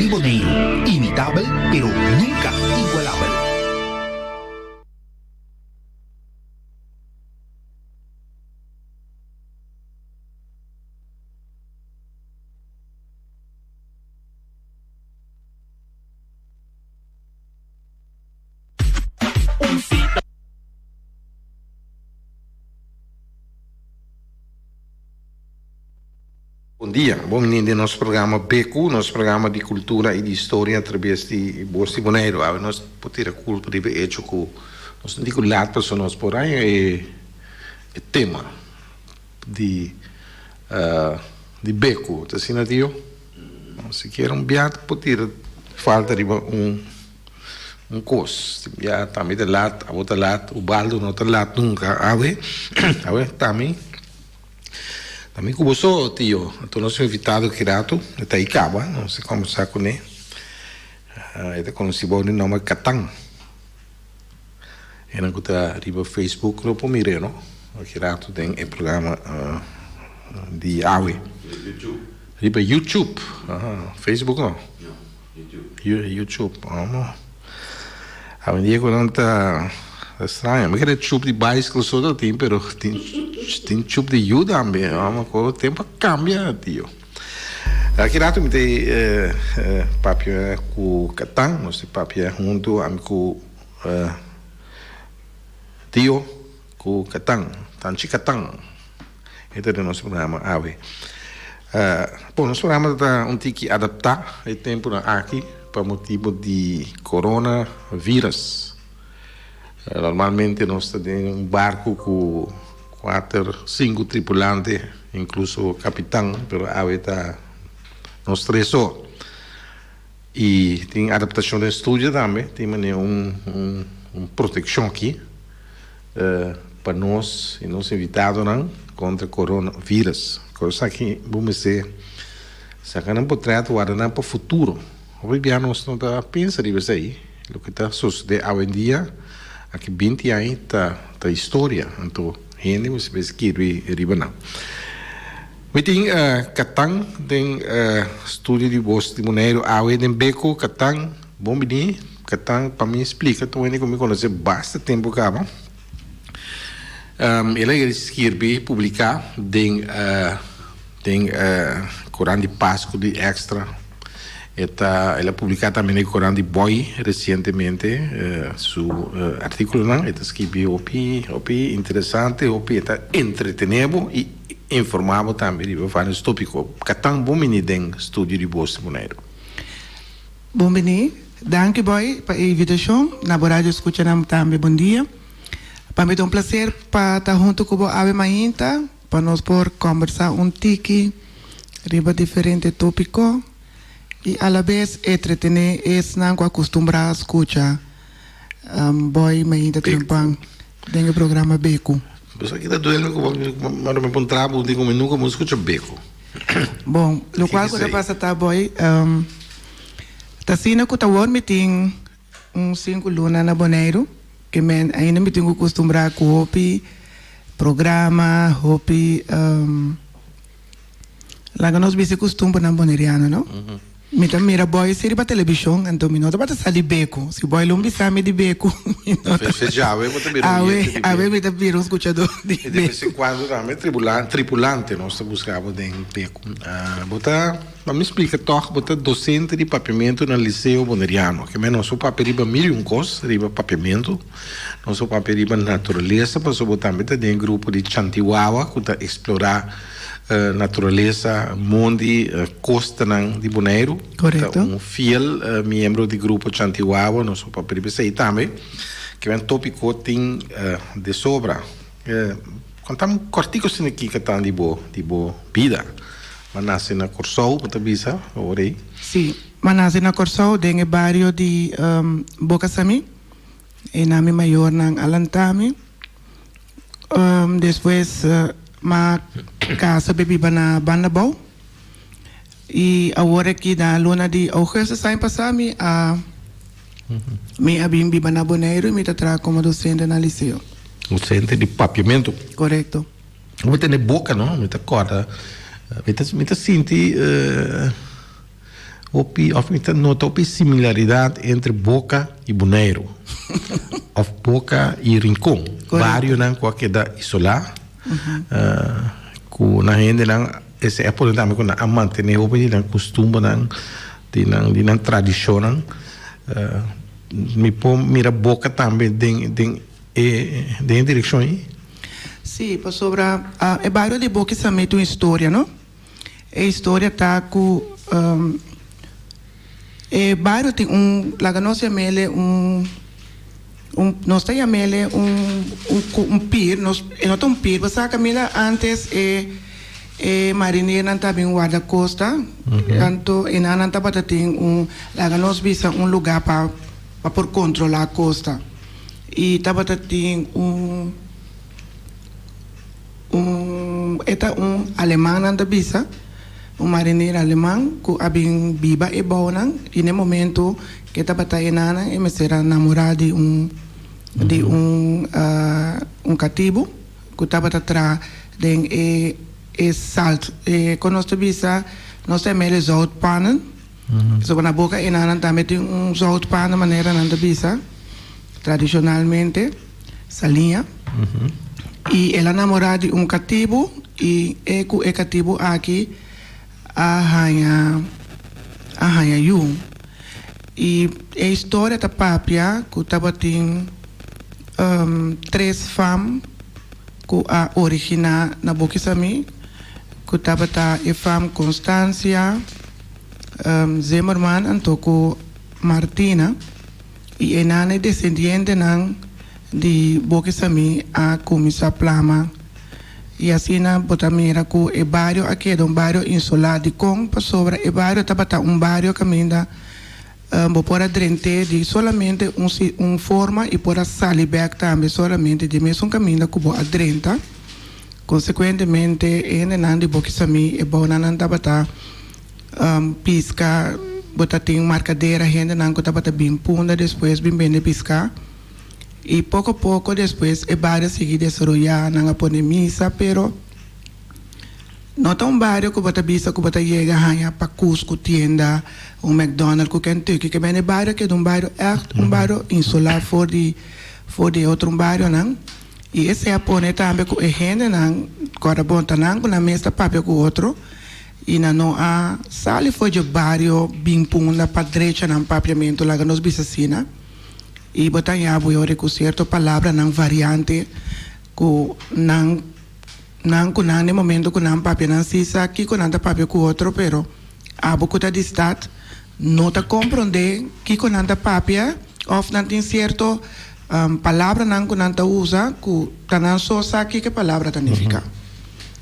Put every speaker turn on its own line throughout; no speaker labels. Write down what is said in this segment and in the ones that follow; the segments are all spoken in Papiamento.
di Boneiru, imitabel pero nunka igualabel.
Bon dia, bon bini den nos programa BQ, nos programa di cultura y di historia a traves di Bos di Boneiru. Awe nos por tira culpa riba e hecho cu nos no tin cu laat pasobra nos por haña e tema di di BQ. Ta asina Tio? Sikiera un bia por tira falta riba un. Un kos, ya tami ta lat, abo ta lat, Ubaldo no ta lat nunka. Awe, awe tami, tami ku bo so, tio. Anto nos invitado ki ratu, e ta ei kaba, nos a kombersá kuné. E ta konosí bou di nòmber Katan. Esnan ku ta riba Facebook lo por mir'é, no? Ki ratu den e programa di awe. Riba YouTube. Aha, Facebook no. YouTube. Awendia ku nan ta straño. Mi kere chup di bicycle so ta tin, pero tin tin chup di yu tambe. Amo ku tempo a kambia tio. Aki rato mi ta papia ku Katan, nos ta papia huntu ami ku tio ku Katan, Tanchi Katan. E ta den nos programa awe. Bon, nos programa ta un tiki adaptá e tempunan aki pa motibu di corona virus. Normalmente nos ta den un barku ku kuater, sinku tripulante, inkluso kapitan, pero awe ta nos tres so. I tin adaptashon den studio tambe, tin manera un un protekshon aki. Pa nos y nos invitadonan contra corona virus. Cos aki bo mester saca nan potret warda nan pa futuro. Hopi bia nos no ta pensa riba esey. Loke ta sosode awendia aki binti aña ta ta historia. Anto hende mester por skirbi riba nan. Mi tin Katan den studio di Bos di Boneiru awe den Beko. Katan, bon bini. Katan, pa mi splika tur hende ku mi konosé basta tempu kaba. El a yega di skirbi, publiká den den korant di Pasku di Extra. E ta el a publiká tambe den korant di Boy resientemente su artíkulonan. E ta skirbi hopi hopi interesante, hopi e ta entretené bo i informá bo tambe riba vários tópiko. Katan bon bini den studio di Bos di Boneiru.
Bon bini. Danki Boy pa e invitashon. Na bo radio skuchanan tambe bon dia. Pa mi ta un plaser pa ta huntu ku bo awe mainta pa nos por kòmbersá un tiki riba diferente tópiko i alabes entretené esnan ku a kustumbrá skucha Boy mainta trempan den e programa Beku.
Bo sa ki ta duel mi ku bo mi puntra bo di ku mi nunka bo skucha Beku.
Bon, lokual ku ta pasa ta boy, ta asina ku ta wor mi tin un sinku luna na Boneiru, ke men ainda mi tin ku kustumbrá ku hopi programa, hopi, laga nos bisa e kustumbernan boneriano, no? Mi ta mira boy si riba televishon, anto mi no tabata sa di beku. Si boy lo bisa mi di beku, mi no ta.
Fecha awe bo ta bira un oyente di beku.
Awe mi ta bira un skuchadó di beku.
I de bes en kuando tambe tripulante nos ta buska bo den beku. Bo ta, pa mi splika tòg, bo ta dosente di papiamentu na Liceo Boneriano. Ke men nos por papia riba mil i un kos riba papiamentu. Nos por papia riba naturalesa, pasobra bo tambe ta den e grupo di Chantiwawa ku ta eksplorá. Naturalesa, mondi, kostanan di Boneiru.
Korekto.
Ta un fiel miembro di grupo Chantiwawa, nos por papia riba esei tambe. Ke men topiko tin de sobra. Konta mi kòrtiku asina kiko ta di bo di bo bida. Bo a nase na Kòrsou, bo ta bisa awor ei?
Si, mi a nase na Kòrsou den e bario di Boka Samí. Einan mi mayornan a lanta mi. Despues m'a casa be biba na Bandabou y awor aki na luna di augustus aña pasa mi a mi a bin biba na Boneiru y mi ta traha como docente na liceo.
Docente di papiamento.
Corecto.
Bo tene boca no? Mi ta corda mi ta mi ta sinti. Hopi of mi ta nota hopi similaridat entre Boca i Boneiru of Boca i Rincon. Barionan ku a keda isolá ku nan hendenan esei a pone tambe ku nan a mantené hopi di nan kustumbernan di nan di nan tradishonnan. Mi por mira Boca tambe den den e den e direkshon ei?
Sí, pasobra e bario di Boca esei ta un historia no. E historia ta ku e bario tin un, laga nos yam'ele un, un, nos ta yam'ele un, un pir, nos, e no ta un pir, bo sa kaminda antes e e marinirnan ta bin warda kosta, anto e nan nan tabata tin un, laga nos bisa un luga pa pa por kontrola kosta, i tabata tin un. Un e ta un aleman nan ta bisa, un marinero aleman ku a bin biba e bounan i n'e momento ke tabata e nana e mester a namorá di un di un un katibu ku tabata traha den e e salt e kon nos ta bisa nos ta yam'el e zoutpannen pasobra na boka e nana tambe tin un zoutpannen manera nan ta bisa tradishonalmente. Saliña y el a namora di un catibu y e cu e catibu aki a haña a haña yu y e historia ta papia cu tabatin tres fam cu a origina na Bokisami cu tabata e fam Constancia, Zimmerman anto cu Martina. I einan e desendientenan di Boki Samí a kuminsá plama. I asina bo ta mira ku e bario a keda un bario insulá. Dikon? Pasobra e bario tabata un bario kaminda bo por a drent'é di solamente un un forma i por a sali bèk tambe solamente di e mesun kaminda ku bo a drenta. Konsekuentemente e hendenan di Boki Samí e bounan nan tabata. Pisca bo ta tin marcadera hendenan cu tabata bin punda despues bin bende pisca y poco poco despues e bario a sigui desaroya nan a pone misa pero no ta un bario cu bo ta bisa cu bo ta yega haya pacus cu tienda un McDonald cu Kentucky ke bende bario keda un bario echt un bario insula for di for di e otro barionan y esey a pone tambe cu e hendenan corda bon ta nan cu nan mes ta papia cu otro. I nan no a sali for dje bario bin punda pa drecha nan papiamentu, laga nos bisa asina. I bo ta haña bo yori ku sierto palabranan variante ku nan nan ku nan den momento ku nan papia nan si sa kiko nan ta papia ku otro pero abo ku ta di stat no ta komprondé kiko nan ta papia òf nan tin sierto palabranan ku nan ta usa ku ta nan so sa kiko e palabra ta nifiká.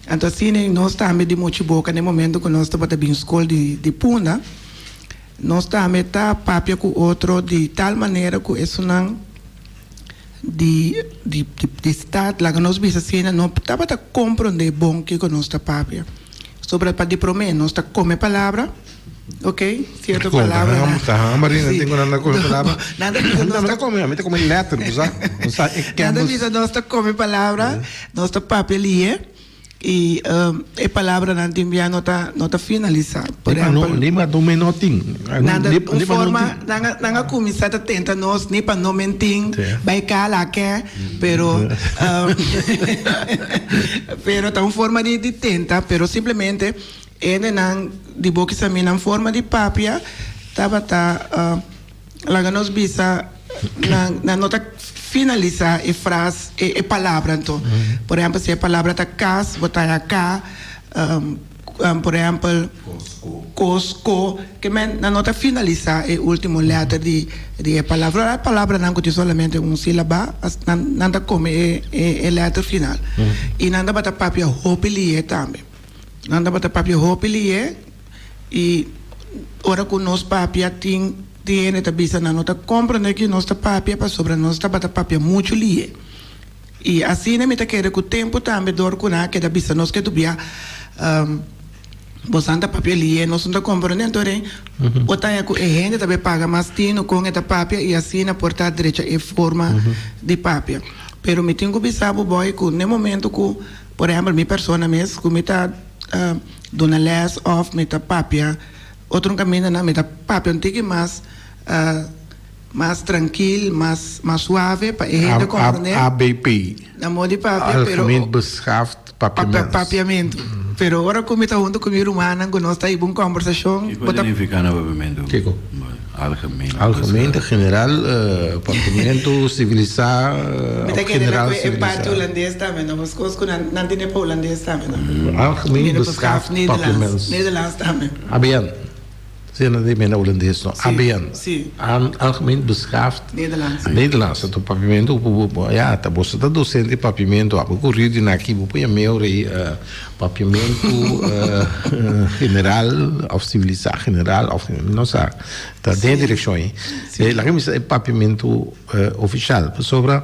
Anto asina nos tambe di Mochi Boka na e momento ku nos tabata bin skol di di Punda, nos tambe ta papia ku otro di tal manera ku esunnan di di di stat laga nos bisa asina no tabata komprondé bon kiko nos ta papia. Sobra pa di promé nos ta kome palabra, ok, sierto palabranan.
Ta hamber i nan tin ku nan ta kome palabra. Nan ta bisa nos ta kome, ami ta kome lèter, bo sa. Bo sa e
Nan ta bisa nos ta kome palabra. Nos ta papia lihe y e palabranan tin bia no ta no ta finalisa. Por ehempel.
Ni pa no men no tin.
Nan ta un forma nan a nan a cuminsa ta tenta nos ni pa no men tin bay cala ke pero pero ta un forma di di tenta pero simplemente hendenan di boki sa mi nan forma di papia tabata. Laga nos bisa nan nan no ta finalisa e fras e e palabra anto. Por ehempel si e palabra ta kas bo ta haña ka por ehempel kos ko ke men nan no ta finalisa e ultimo lèter di di e palabra. Ora e palabranan ku tin solamente un silaba nan nan ta kome e e lèter final. I nan tabata papia hopi lihe tambe. Nan tabata papia hopi lihe. I ora ku nos papia tin tin hende ta bisa nan no ta komprende ki nos ta papia pasobra nos tabata papia muchu lihe. I asina mi ta kere ku tempu tambe dor ku nan a keda bisa nos ke dubia bosan ta papia lihe nos no ta komprende anto ren bo ta haña ku e hende ta bay paga mas tinu kon e ta papia i asina por ta drecha e forma di papia. Pero mi tin ku bisa bo boy ku n'e momento ku por ehempel mi persona mes ku mi ta duna les of mi ta papia. Otro kamindanan mi ta papia un tiki mas mas trankil, mas mas suave pa e hende komprendé.
ABP.
Na modo di papia, pero.
Algemeen Beschaafd Papiaments.
Papiamentu. Pero ora ku mi ta huntu ku mi rumannan ku nos ta hiba un kòmbersashon.
Kiko ta nifiká na papiamentu?
Kiko?
Algemeen.
Algemeen ta general, papiamentu sivilisá
Mi ta
òf
kere
general
ku e parti
sivilisá.
hulandes tambe no, meskos ku nan nan tene pa hulandes tambe no.
Algemeen Beschaafd Papiaments.
Nederlands tambe.
ABN. Si nan di mena hulandes no.
Si,
ABN.
si.
Algemeen Beschaafd
Nederlands.
Nederlands. Anto papiamentu bo bo ya ta boso ta docente papiamentu abo ku riu di na aki bo por yam'e ora ei papiamentu general of civilisa general of mi no sa ta den e direccion ei.
Si.
Laga mi bisa e papiamentu oficial pasobra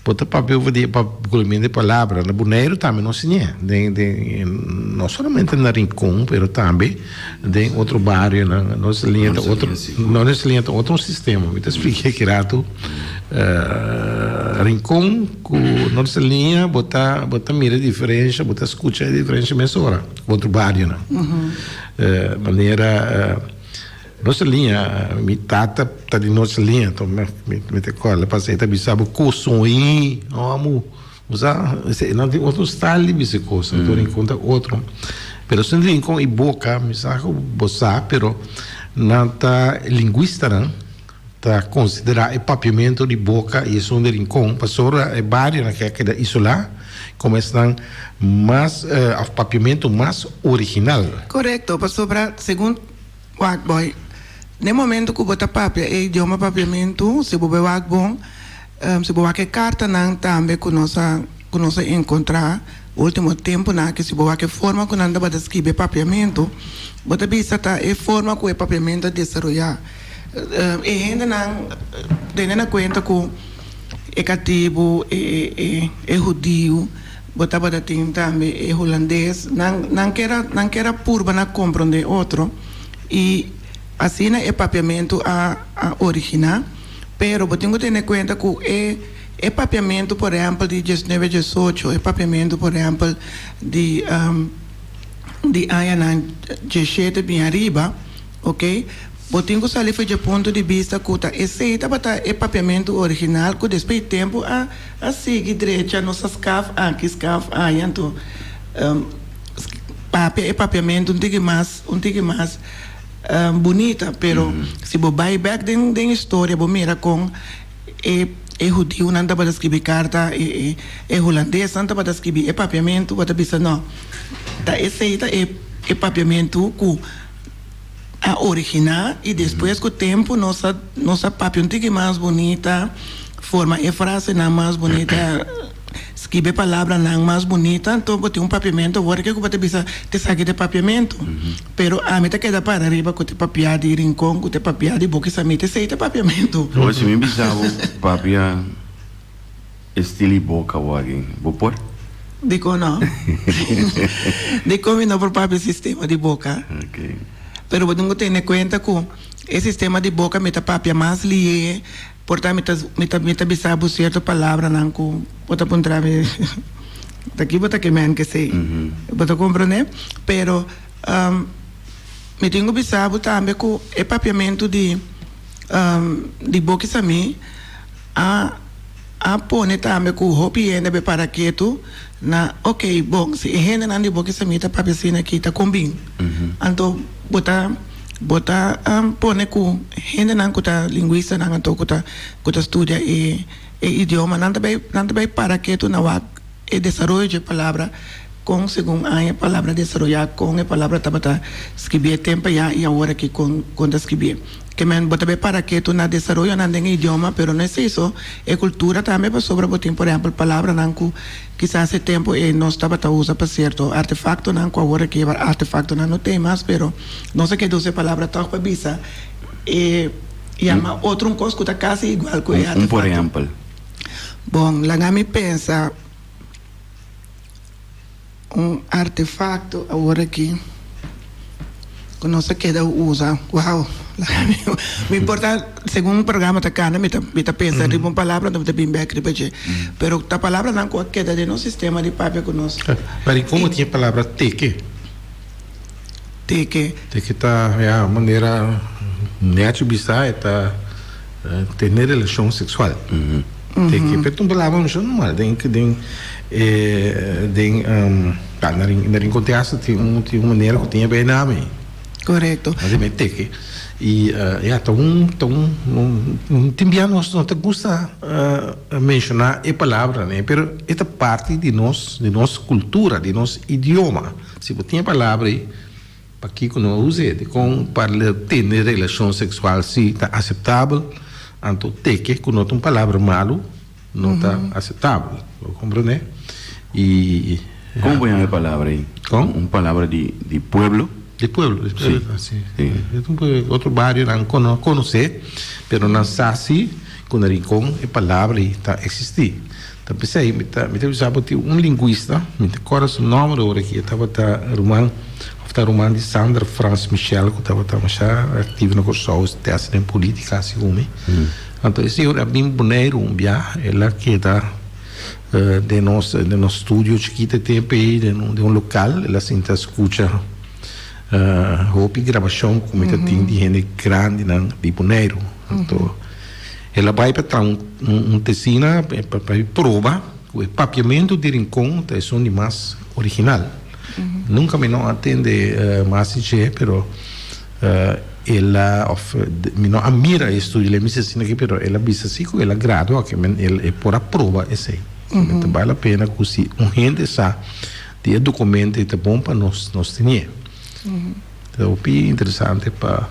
Bo ta papia over di e papiamentu di palabra. Na Boneiru tambe nos siñ'é. Den, den, no solamente na Rincon, pero tambe den otro barionan. Nos liña ta otro, nos liña ta otro sistema. Mi ta splika aki rato. Rincon ku nos liña bo ta, bo ta mira e diferensha, bo ta skucha e diferensha mesora ku otro barionan. Manera. Nos liña, mi tata ta di nos liña, enton mi ta kòrda pasa e ta bisa bo kosoí, no amu, bo sa, esei nan tin otro style di bisa kos, anto Rincon ta otro, pero esun Rincon i Boca, mi sa ku bo sa, pero nan ta lingüistanan ta konsiderá e papiamentu di Boca i esun di Rincon pasobra e barionan ke a keda isolá komo esnan mas òf papiamentu mas original.
Korekto, pasobra segun. Wak boy, n'e momento ku bo ta papia e idioma papiamentu, si bo bai wak bon, si bo wak e kartanan tambe ku nos a ku nos a enkontrá ultimo tempunan aki, si bo wak e forma ku nan tabata skibi e papiamentu, bo ta bisa ta e forma ku e papiamentu a desaroyá. E hendenan tene na kuenta ku e katibu, e e hudiu, Bo tabata tin tambe e hulandes. Nan nan ker a nan ker a purba na komprondé otro i asina e papiamentu a a originá. Pero bo tin ku tene kuenta ku e e papiamentu por ehèmpel di diesnuebe diesocho, e papiamentu por ehèmpel di di añanan diesshete bin ariba, oke, bo tin ku sali for dje punto di bista ku ta esei tabata e papiamentu original ku despues di tempu a A sigui drecha nos a skaf aki skaf aya anto papia e papiamentu un tiki mas un tiki mas bunita pero si bo bai bek den den historia bo mira kon e e hudiunan tabata skibi karta e e hulandesnan tabata skibi e papiamentu bo ta bisa no ta esei ta e e papiamentu ku a originá i despues ku tempu nos a nos a papia un tiki mas bunita, forma e frasenan mas bunita, skibi e palabranan mas bunita, anto bo tin un papiamentu awor ke ku bo ta bisa ta esaki ta e papiamentu. Pero ami ta keda para riba ku ta papia di Rincon, ku ta papia di Bokisamit, esei ta papiamentu.
Awor si mi bisa bo papia. Estil i boka wak bo por?
Dikon no? Dikon mi no por papia sistema di boka? Pero bo tin ku tene kuenta ku e sistema di boka mi ta papia mas lihe, por ta mi ta mi ta mi ta bisa bo sierto palabranan ku bo ta puntra mi ta ki bo ta ke men kesei? Bo ta komprende? Pero mi tin ku bisa bo tambe ku e papiamentu di di bokisamí A a pone tambe ku hopi hende be para ketu na ok bon si e hendenan di bo ke samita papia asina aki ta kombin anto bo ta bo ta pone ku hendenan ku ta linguistanan anto ku ta ku ta studia e e idioma nan ta bai nan ta bai para ketu na wak e desaroyo dje palabra kon segun aña e palabra desaroyá kon e palabra tabata skibié tempu ayá i awor aki kon kon ta skibié. Ke men bo ta bay para ketu na desaroyonan den e idioma pero no esei so e kultura tambe pasobra bo tin por ehempel palabranan ku kisas e tempu ei nos tabata usa pa sierto artefaktonan ku awor aki e artefaktonan no tei mas pero nos a keda usa e palabra tòg pa bisa e yama otro un kos ku ta kasi igual ku e
Un por
artefakto.
ehempel.
Bon laga mi pensa. Un artefacto awor aki cu nos a keda usa. Wow! Mi por ta, segun programa ta cana, mi ta, mi ta pensa riba un palabra, anto mi ta bin bek riba dje. Pero ta palabranan cu a keda den nos sistema di papia cu nos.
Pero y como tin e palabra teke?
Teke.
Teke ta, ya, manera nechi bisa e ta tene relashon seksual. Teke, pero ta un palabra masha normal den den e den na na Rincon Teatro tin un tin un manera ku tin e bay nami.
Korekto.
Nan di teke. I ya ta un ta un un tin bia nos no ta gusta menshoná e palabranan pero e ta parti di nos di nos kultura di nos idioma. Si bo tin e palabra ei, pakiko no a us'é? Dikon parla tene relashon seksual si ta aseptabel, anto teke ku no ta un palabra malu no ta aseptabel. Bo komprendé? I.
Kon bo yama e palabra ei?
Kon?
Un palabra di di pueblo?
Di pueblo, di pueblo, si. Si. Otro barionan no konosé, pero nan sa si ku na Rincon e palabra ei ta eksistí. Ta p'esei mi ta mi ta bisa bo tin un linguista, mi ta kòrda su nòmber ora ki e tabata ruman òf ta ruman di Sandra Frans Michel ku tabata masha aktivo na Kòrsou, te hasta den politika segun mi. Anto e señor a bin Boneiru un bia, el a keda den nos den nos studio chikito e tempu ei den un den un lokal, el a sinta skucha hopi grabashon ku mi ta tin di hende grandinan di Boneiru. Anto. El a bai pa traha un tesina pa e proba ku e papiamentu di Rincon ta esun di mas original. Nunka mi no a tende mas di dje, pero el a òf mi no a mira e estudio lei mi si asina aki, pero el a bisa si ku el a gradua ke men el e por a proba esei. Ta bal la pena ku si un hende sa di e dokumento ei ta bon pa nos nos tenié. Ta hopi interesante pa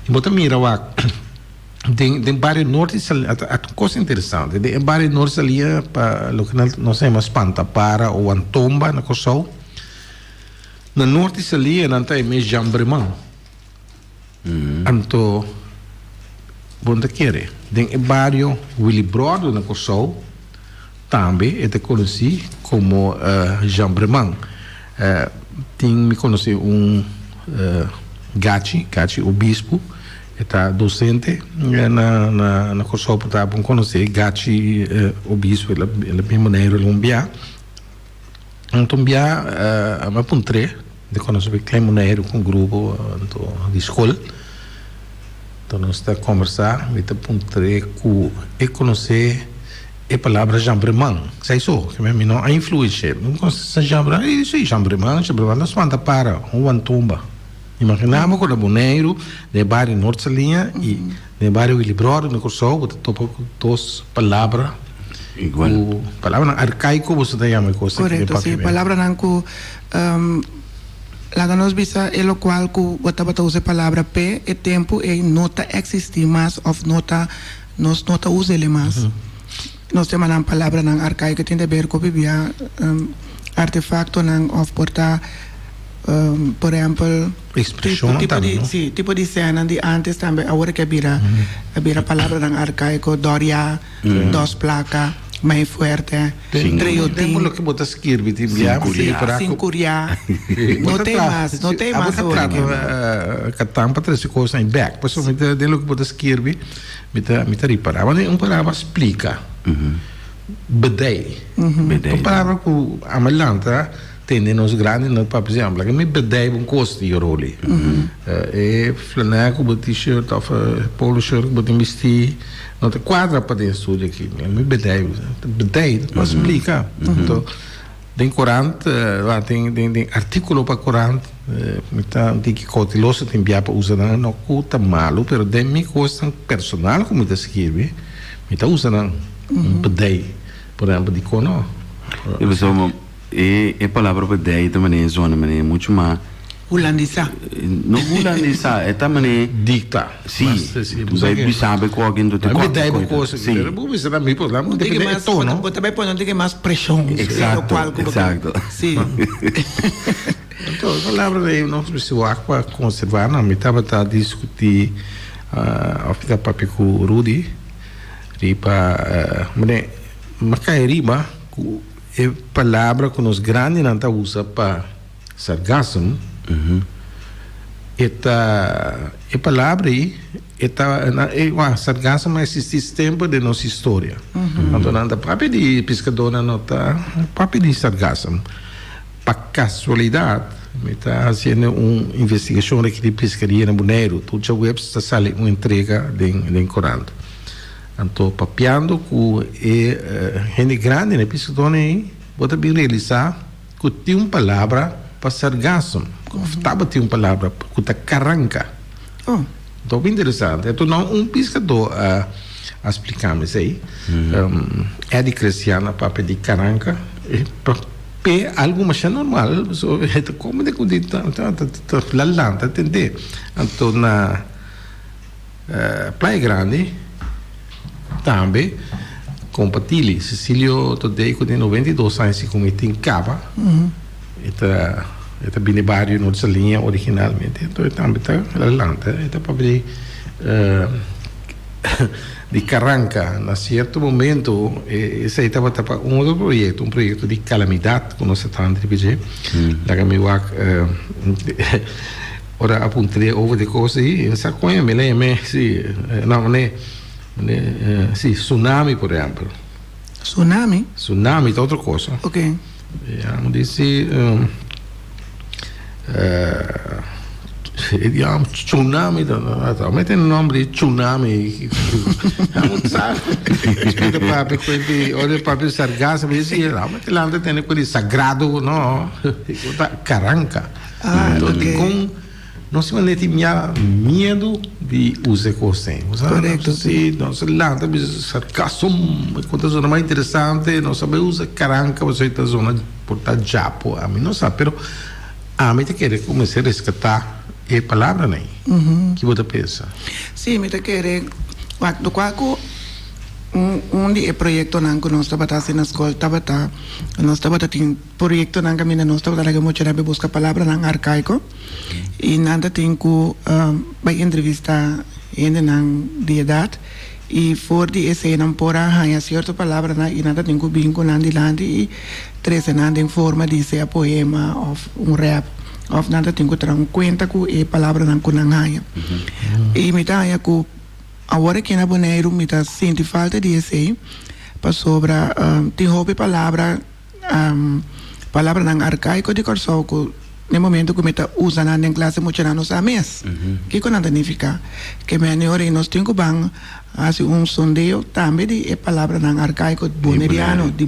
i bo ta mira wak. Den den bario Norte Saliña a un kos interesante den e bario Norte Saliña pa loke nan nos ta yama Spantapara o Wantomba na Kòrsou na Norte Saliña nan ta e mes Jambreman anto bo no ta kere den e bario Willibròrdo na Kòrsou tambe e ta konosí komo Jambreman tin mi konosé un Gachi Gachi Obispo. E ta docente na na Kòrsou por ta bon konosé Gachi Obispo el a bin Boneiru algun bia. Anto un bia a mi a puntr'é di konosé bi Klein Boneiru ku un grupo anto di skol. Anto nos ta kombersá mi ta puntr'é ku e konosé e palabra jambreman. Esei so, mi no a influensh'é. Mi konosé jambreman? E di si, jambreman, jambreman ta spanta para, un wantumba. Imaginá bo ku na Boneiru, den e bario Noord Saliña i den e bario Willibròrd na Kòrsou bo ta topa ku dos palabra ku palabranan arkaiko boso ta yama e kos aki den
Korekto, si,
papiamentu.
Palabranan ku laga nos bisa e lokual ku bo tabata usa e palabra p'e e tempu ei no ta eksistí mas òf no ta nos no ta usa el'e mas. Nos ta yama nan palabranan arkaiko tin ta ber ku bibia artefaktonan òf por ta. Por ehempel,
Expresionnan
tipo
tambe,
di,
no?
sí, tipo di senan di antes tambe awor ke a bira, a bira palabranan arcaico, doria, dos placa, mei fuerte,
Sin
trio
Tempo
tin,
loke bo ta skirbi tin bia,
Sin curia.
ripará
sin
ku
curia.
bo
No
ta
tei
tra
mas, no
si
tei
abo
mas
ta
awor
trata
ke.
katan pa trese kosnan ei bek. Pasobra mi ta den loke bo ta skirbi mi ta mi ta ripará. Wanneer un palabra splika, bedei.
Bedei.
Un palabra ku amo lanta. Tende nos grandi no papia si ambla ke mi bedei bon kos di yoroli. E flanel ku bo t-shirt of polo shirt ku bo tin bisti no ta kuadra pa den studio aki. Mi bedei bedei ta splika. Anto den korant den den artikulo pa korant mi ta un tiki kouteloso tin bia pa usa nan no ku ta malu pero den mi kosnan personal ku mi ta skirbi mi ta usa nan bedei por ehempel dikon no.
E e palabra bedei ta manera zona manera mucho ma.
Hulandisá.
No hulandisá, e ta manera.
Dikta.
Sí, bo bai bisa bo ku algin ta
Bai bedei bo kos aki, pero bo bisa na mi por la depende e tono.
Bo ta bai pone un tiki mas preshon.
Exacto, exacto.
Sí.
Anto e palabra ei nos mester wak pa konservá nan. Mi tabata diskutí òf mi ta papia ku Rudy riba manera mi a kai riba ku. E palabra ku nos grandinan ta usa pa sargassum, e ta e palabra ei e ta e sargassum a eksistí semper den nos historia. Anto nan ta papia di piskadónan no ta papia di sargassum. Pa kasualidat. Mi ta hasiendo un investigashon reki di piskeria na Boneiru. Tur djaweps ta sali un entrega den den korant. Anto papiando ku e hende grandi na e piskadónan ei, bo ta bin realisá ku tin un palabra pa sargassum, òf tabatin un palabra ku ta karanka.
Oh.
Hopi interesante. Anto no un piskadó a a splika mi esei. Eddie Christian a papia di karanka. E p'e algu masha normal, so e ta kome di ku di ta ta ta la lanta tende. Anto na Playa Grandi tambe Kompa Tili, Cecilio Todey ku tin 92 aña si ku mi tin kaba. E ta e ta bini bario Noord Saliña originalmente, anto e tambe ta lanta, e ta papia di di Karanka. Na sierto momento esei tabata pa un otro proyekto, un proyekto di kalamidat ku nos a tanta riba dje. Laga mi wak ora a puntr'é over di kos ei, e sa koña mi lei mi si no mane mane si tsunami por ehèmpel.
Tsunami?
Tsunami ta otro cosa.
Ok.
Ya, mi dici, ya, tsunami, ta mete nombre di tsunami. Ora papia cu di, ora papia sargazo, mi dici, ya, mete lanta tene cu di sagrado, no, ta caranca.
Ah, ok.
Con Nos tin manera tin mia miedu di usa e kos ei. Bo sa?
Korekto,
Si, nos a lanta bisa sargassum, e kon ta zona mas interesante, nos a bai usa karanka pasobra e ta zona por ta djapo, ami no sa, pero ami ta kere ku mester reskatá e palabranan ei. Ki bo ta pensa?
Si, mi ta kere, wak, lokual ku un un di e proyektonan ku nos tabata hasi na skol tabata, nos tabata tin proyektonan kaminda nos tabata laga muchanan bai buska palabranan arkaiko. I nan ta tin ku bai entrevistá hendenan di edat i for di esei nan por a haña sierto palabranan i nan ta tin ku bin ku nan dilanti i trese nan den forma di sea poema òf un rèp òf nan ta tin ku traha un kuenta ku e palabranan ku nan haña. I mi ta haña ku awor aki na Boneiru mi ta sinti falta di esei pasobra tin hopi palabra. Palabranan arkaiko di Kòrsou ku den momento ku mi ta usa nan den klase muchanan no sa mes kiko nan ta nifiká. Ke meni ora nos tin ku ban hasi un sondeo tambe di e palabranan arkaiko boneriano di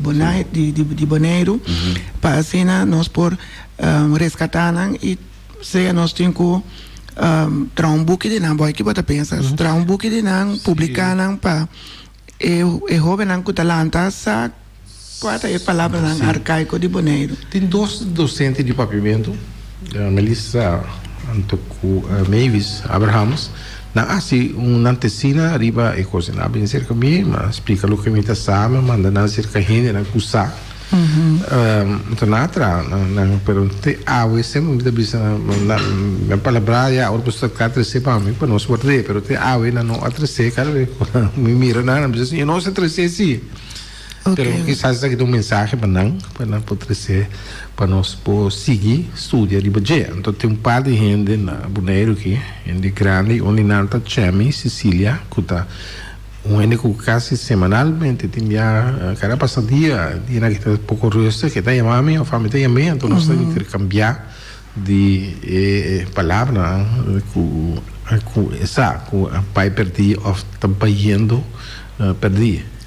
di Boneiru pa asina nos por reskatá nan i sea nos tin ku traha un buki di nan. Boy ki bo ta pensa? Traha un buki di nan, publiká nan pa e hóbennan ku ta lanta sa. Kua ta e palabranan arkaiko di Boneiru?
Tin dos dosente di papiamentu, Melissa anto ku Mavis Abrahams, nan a hasi un nan tesina riba e kos. Nan a bini serka mi, mi a splika loke mi ta sa, mi a manda nan serka hendenan ku sa. Anto nan a traha nan, pero te awe semper mi ta bisa nan, mi a palabrá ya ora boso ta kla trese pa mi pa nos ward'é, pero te awe nan no a trese, kada bes ku mi mira nan, nan bisa si, nos a trese si. Pero kisas esaki ta un mensahe pa nan, pa nan por trese pa nos por sigui studia riba dje. Anto tin un par di hende na Boneiru aki, hende grandi, un di nan ta Chemi Cecilia, ku ta un hende ku kasi semanalmente tin bia kada pasa dia, dianan ki ta poko rustig, e ta yama mi òf ami ta yam'é, anto nos ta interkambiá di e palabranan ku ku e sa ku a bai pèrdí òf ta bayendo pèrdí.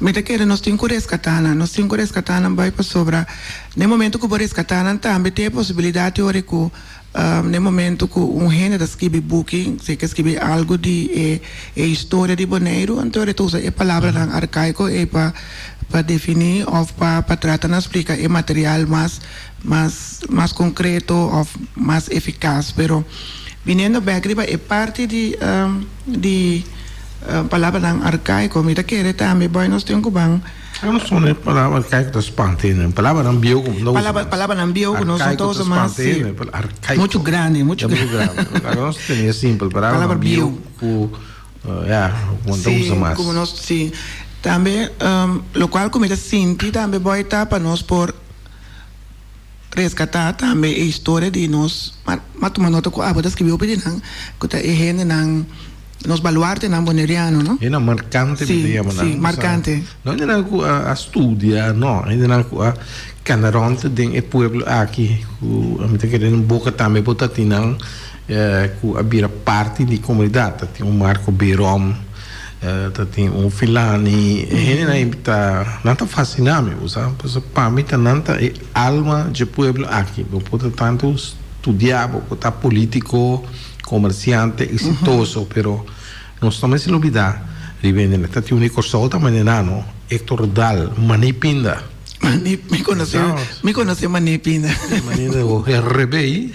Mi ta kere nos tin ku reskatá nan. Nos tin ku reskatá nan bai pasobra den momento ku bo reskatá nan tambe tin e posibilidat di ora ku den momento ku un hende ta skibi buki, si e ke skibi algu di e e historia di Boneiru, anto e ta usa e palabranan arkaiko ei pa pa definí òf pa pa trata na splika e material mas mas mas konkreto òf mas efikas. Pero biniendo bèk riba e parti di di palabranan arkaiko mi ta kere tambe boy nos tin ku ban.
Abo no sona e palabra arkaiko ta spanta hende. Palabranan bieu ku no ta usa mas.
Palabranan bieu ku nos no ta usa mas si.
Arkaiko.
Muchu grandi muchu grandi.
Laga nos tene simpel palabranan bieu ku ya ku no ta usa mas.
Si ku nos si. Tambe lokual ku mi ta sinti tambe boy ta pa nos por. Reskatá tambe e historia di nos, m'a tuma nota ku abo ta skibi hopi di nan, ku ta e hendenan, nos baluartenan boneriano, no?
Hendenan markante mi ta yama nan.
Si, si, markante.
No hendenan ku a studia, no, hendenan ku a. Kana rònt den e pueblo aki ku mi ta kere den boka tambe bo ta tin nan ku a bira parti di komunidat. Ta tin un Marco Berom, ta tin un Filani. E hendenan ei ta nan ta fasiná mi bo sa. Pasobra pa mi ta nan ta e alma dje pueblo aki. Bo por ta tantu studiá, bo por ta polítiko, komersiante eksitoso, pero nos no mester lubidá riba hende. Ta tin un di Kòrsou ta manera no, Hector Daal, Mané Pinda.
Mané, mi conoce, mi conoce Mané Pinda.
Mané de herebey,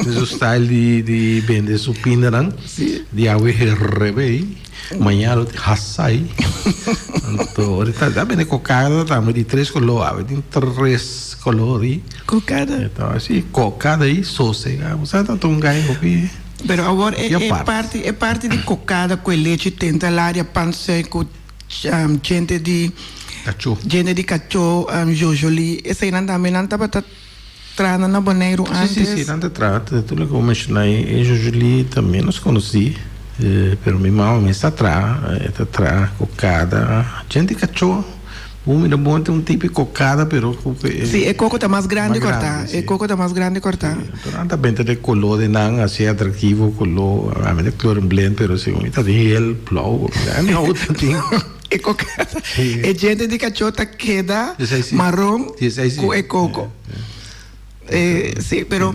su style di di bende su pindanan.
Sí.
Di awe herebey, mañana lo hasai. Anto ahorita ta bende cocada tambe di tres color, awe tin tres color y.
Cocada?
Sí, cocada y sosega. Bo sa ta un gai hopi.
Pero awor e e parti e parti di cocada cu e lechi tenta laria pan seco. Djente di
Kachó.
Djente di kachó, jojolí, eseinan tambe nan tabata traha nan na Boneiru antes.
Sí, sí, sí, nan ta traha. Tur loke bo menshoná ei, e jojolí ta ménos konosí, pero mi mama mes ta traha, e ta traha kokada. Djente di kachó, bo mira bon ta un tipo di kokada, pero ku e.
Sí, e koko ta mas grandi kòrtá, e koko ta mas grandi kòrtá.
Pero nan ta benta de koló di nan así atractivo, koló, a mi ta kleur blind, pero si mi ta tin hel blauw, mi no ta tin.
E kokada, e djente di kachó ta keda maron ku e koko. Sí, pero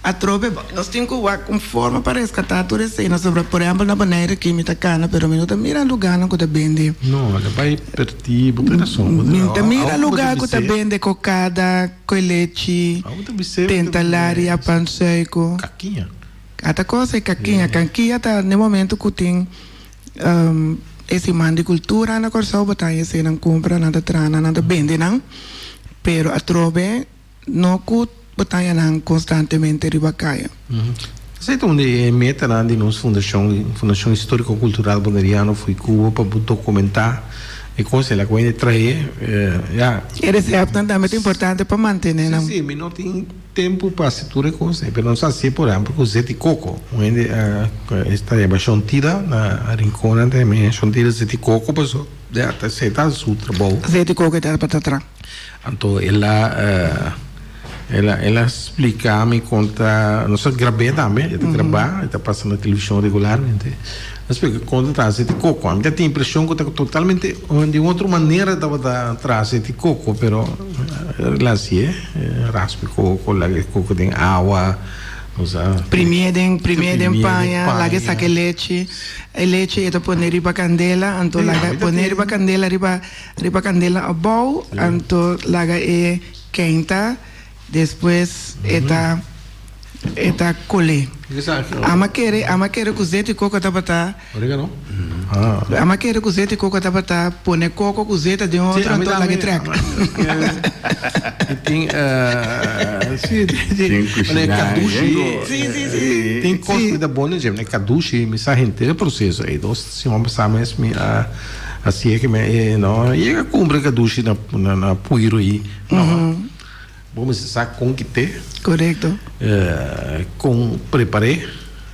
atrobe nos tin ku wak un forma pa reskatá tur esei. Sobra, por ehèmpel, na Bonaire aki mi ta kana, pero mi no ta mira lugánan ku ta bende.
No, a bai pertí, bo tin rason.
Mi no ta mira lugá ku ta bende kokada. Koe lechi, tentalaria, pan suico.
Kakiña.
Ata cosa e kakiña. Kakiña ta n'e momento ku tin e siman di kultura na Kòrsou bo ta haña eseinan kumpra, nan ta traha nan, nan ta bende nan. Pero atrobe no ku bo ta haña nan konstantemente riba kaya.
Esei ta un di e metanan di nos fundashon, Fundashon Historico Cultural Boneriano Fuikubo, pa bo dokumentá e kos el a ku hende trae, ya.
E resèptnan tambe ta importante pa mantené nan.
Sí, sí, mi no tin tempu pa hasi tur e kos ei, pero nos a hasié por ehèmpel ku zeti koko. Un hende a esta yama Shontira na Rinconnan ta yama Shontira zeti koko pasobra ya ta esei ta su trabou.
Zeti koko e ta pa ta traha.
Anto el a. El a el a splica mi con ta, nos a grab'é tambe, e ta grabá, e ta pasa na televishon regularmente. El a splica con ta traha aceite di coco. Ami ta tin impresion cu ta totalmente di un otro manera tabata traha aceite di coco, pero el a hacié, raspa e coco, laga e coco den awa, osea.
Primié den, primié den paña, laga e saca e lechi, e lechi e ta pone riba candela, anto laga pone riba candela riba riba candela abou, anto laga e. Keinta, despues e ta e ta kolé. Ama kere, ama kere ku zeta i koko tabata.
Oregano?
Ama kere ku zeta i koko tabata pone koko ku zeta den otro anto laga e trèk.
I tin si
Tin kushiná
kadushi.
Si si si.
Tin kos ku ta bon den dje, kadushi mi sa henter e proseso ei. Dos siman pasá mes mi a. Asi e ke mi no yega kumpra kadushi na na puiro ei. No. Bo mester sa kon kit'é.
Korekto.
Kon prepar'é.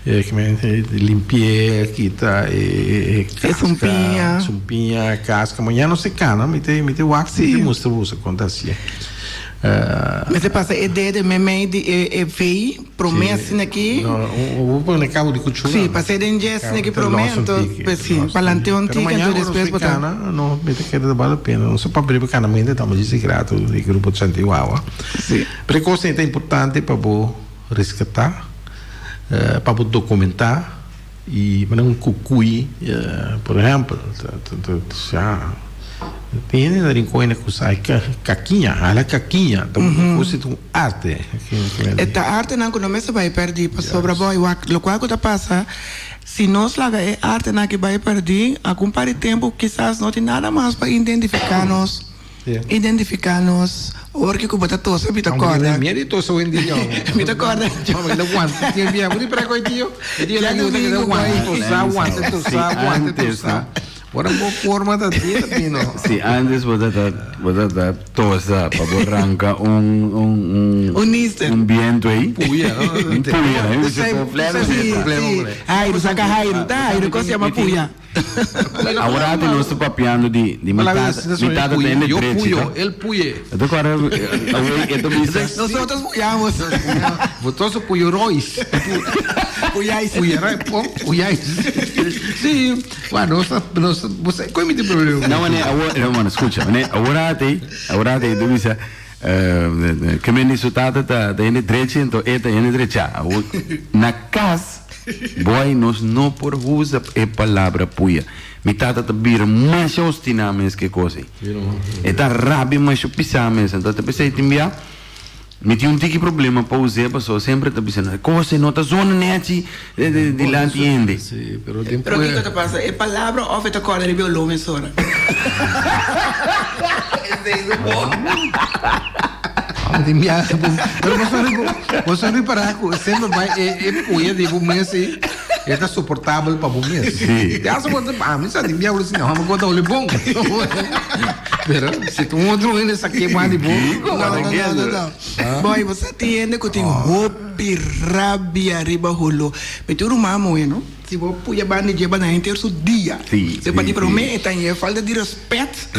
Ke mi limpi'é, kita e kaska.
E sumpiña.
Sumpiña, kaska. Mañana nos ta kana, mi ta mi ta wak mi ta mustra boso kon ta hasié.
Mester pasa e dede meimei di e vei promé asina aki.
No, bo pone cabo di cuchura.
Sí, pas'é den dje asina aki promé, anto pues sí, palante un tiki, anto despues bo ta.
Pero mañana ora nos bai cana, no, mi ta kere ta bal la pena. Nos a papia riba canamento, ta djis e grato di grupo Chantiwawa.
Sí.
Pero e cosnan ta importante pa bo rescatá, pa bo documentá y manera un cucuy, por ehempel, ta, Tin hende na Rincon hende ku sa kakiña, hala kakiña, ta un kos ta un arte.
E ta artenan ku no mester bai pèrdí pasobra bo wak lokual ku ta pasa si nos laga e artenan aki bai pèrdí algun par di tempu kisas no tin nada mas pa identifiká nos, identifiká nos ora ku bo ta tosa mi ta kòrda.
Mi di tosa hoendia.
Mi ta kòrda.
Mama keda wanta tin bia bo di preko e tio. E tio nan keda wanta tosa wanta tosa wanta tosa. Ora bo forma ta tin ta bino.
Si antes bo ta ta bo ta ta tosa pa bo ranka un un un
Un nister.
un biento ei.
Puya no.
Un puya.
Sí, sí. Hairu, saca hairu. Ta hairu, cosa llama puya.
Awor ate nos ta papiando di di mi tata, mi tata ta hende
Yo
drechi
puyo,
to.
el puye.
E ta kòrda awor e ta bisa.
Nosotros puyamos.
Vosotros puyo rois.
Puyais.
Puyara, pon, puyais. Sí, bueno, nos ta, nos ta, bo sa, koe mi tin problema?
No, mane, awor, no, mane, skucha, mane, awor ate, awor ate e ta bisa, ke men di su tata ta, ta hende drechi, anto e ta hende drechá. Awor, na kas, Boy, nos no por usa e palabra puya. Mi tata ta bira masha ostiná mes ku e kos ei. E ta rabia masha pisá mes. Anto ta p'esei tin bia mi tin un tiki problema pa us'é pasobra semper e ta bisa nos, e kos ei no ta zona nèchi dilanti hende.
Pero kiko ta pasa? E palabra òf e ta kòrda riba e oló mesora?
Esei su bon. Pero bo sa ripará ku semper bai e puya di bo mes ei e ta soportabel pa bo mes.
Sí.
Ya soporta pa mi sa di biaha si no mi ta holi bon. Pero si ta un otro hende sa kema di bo.
No, no, no, no, no. Boy, bo sa tin hende ku tin hopi rabia riba holo. Mi tin un ruman muhé no. Si bo puya banda dje banda henter su dia.
Sí,
Se pa
sí,
di
sí.
prome e ta e falta di respet.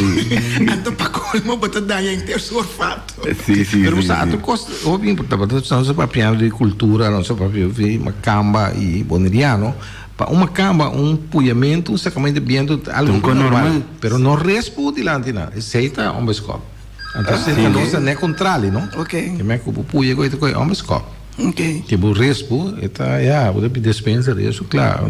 Anto pa colmo bo ta daña henter su orfato.
Sí, sí,
Pero
sí,
sa
sí.
otro cos hopi importante, pasobra nos ta papiando di cultura, nos ta papia di macamba y boneriano. Pa un macamba un puyamento, un sacamento di biento ta algo
Un cos
normal.
normal.
Pero no respu dilanti nan, esey ta onbeskop. Anto
Sí.
esey ta nos ta ne contrali, no?
Ok.
Ke men ku bo puya ku e ta kohe onbeskop.
Ok.
Ke bo respu e ta ya bo ta pidi despensa di eso kla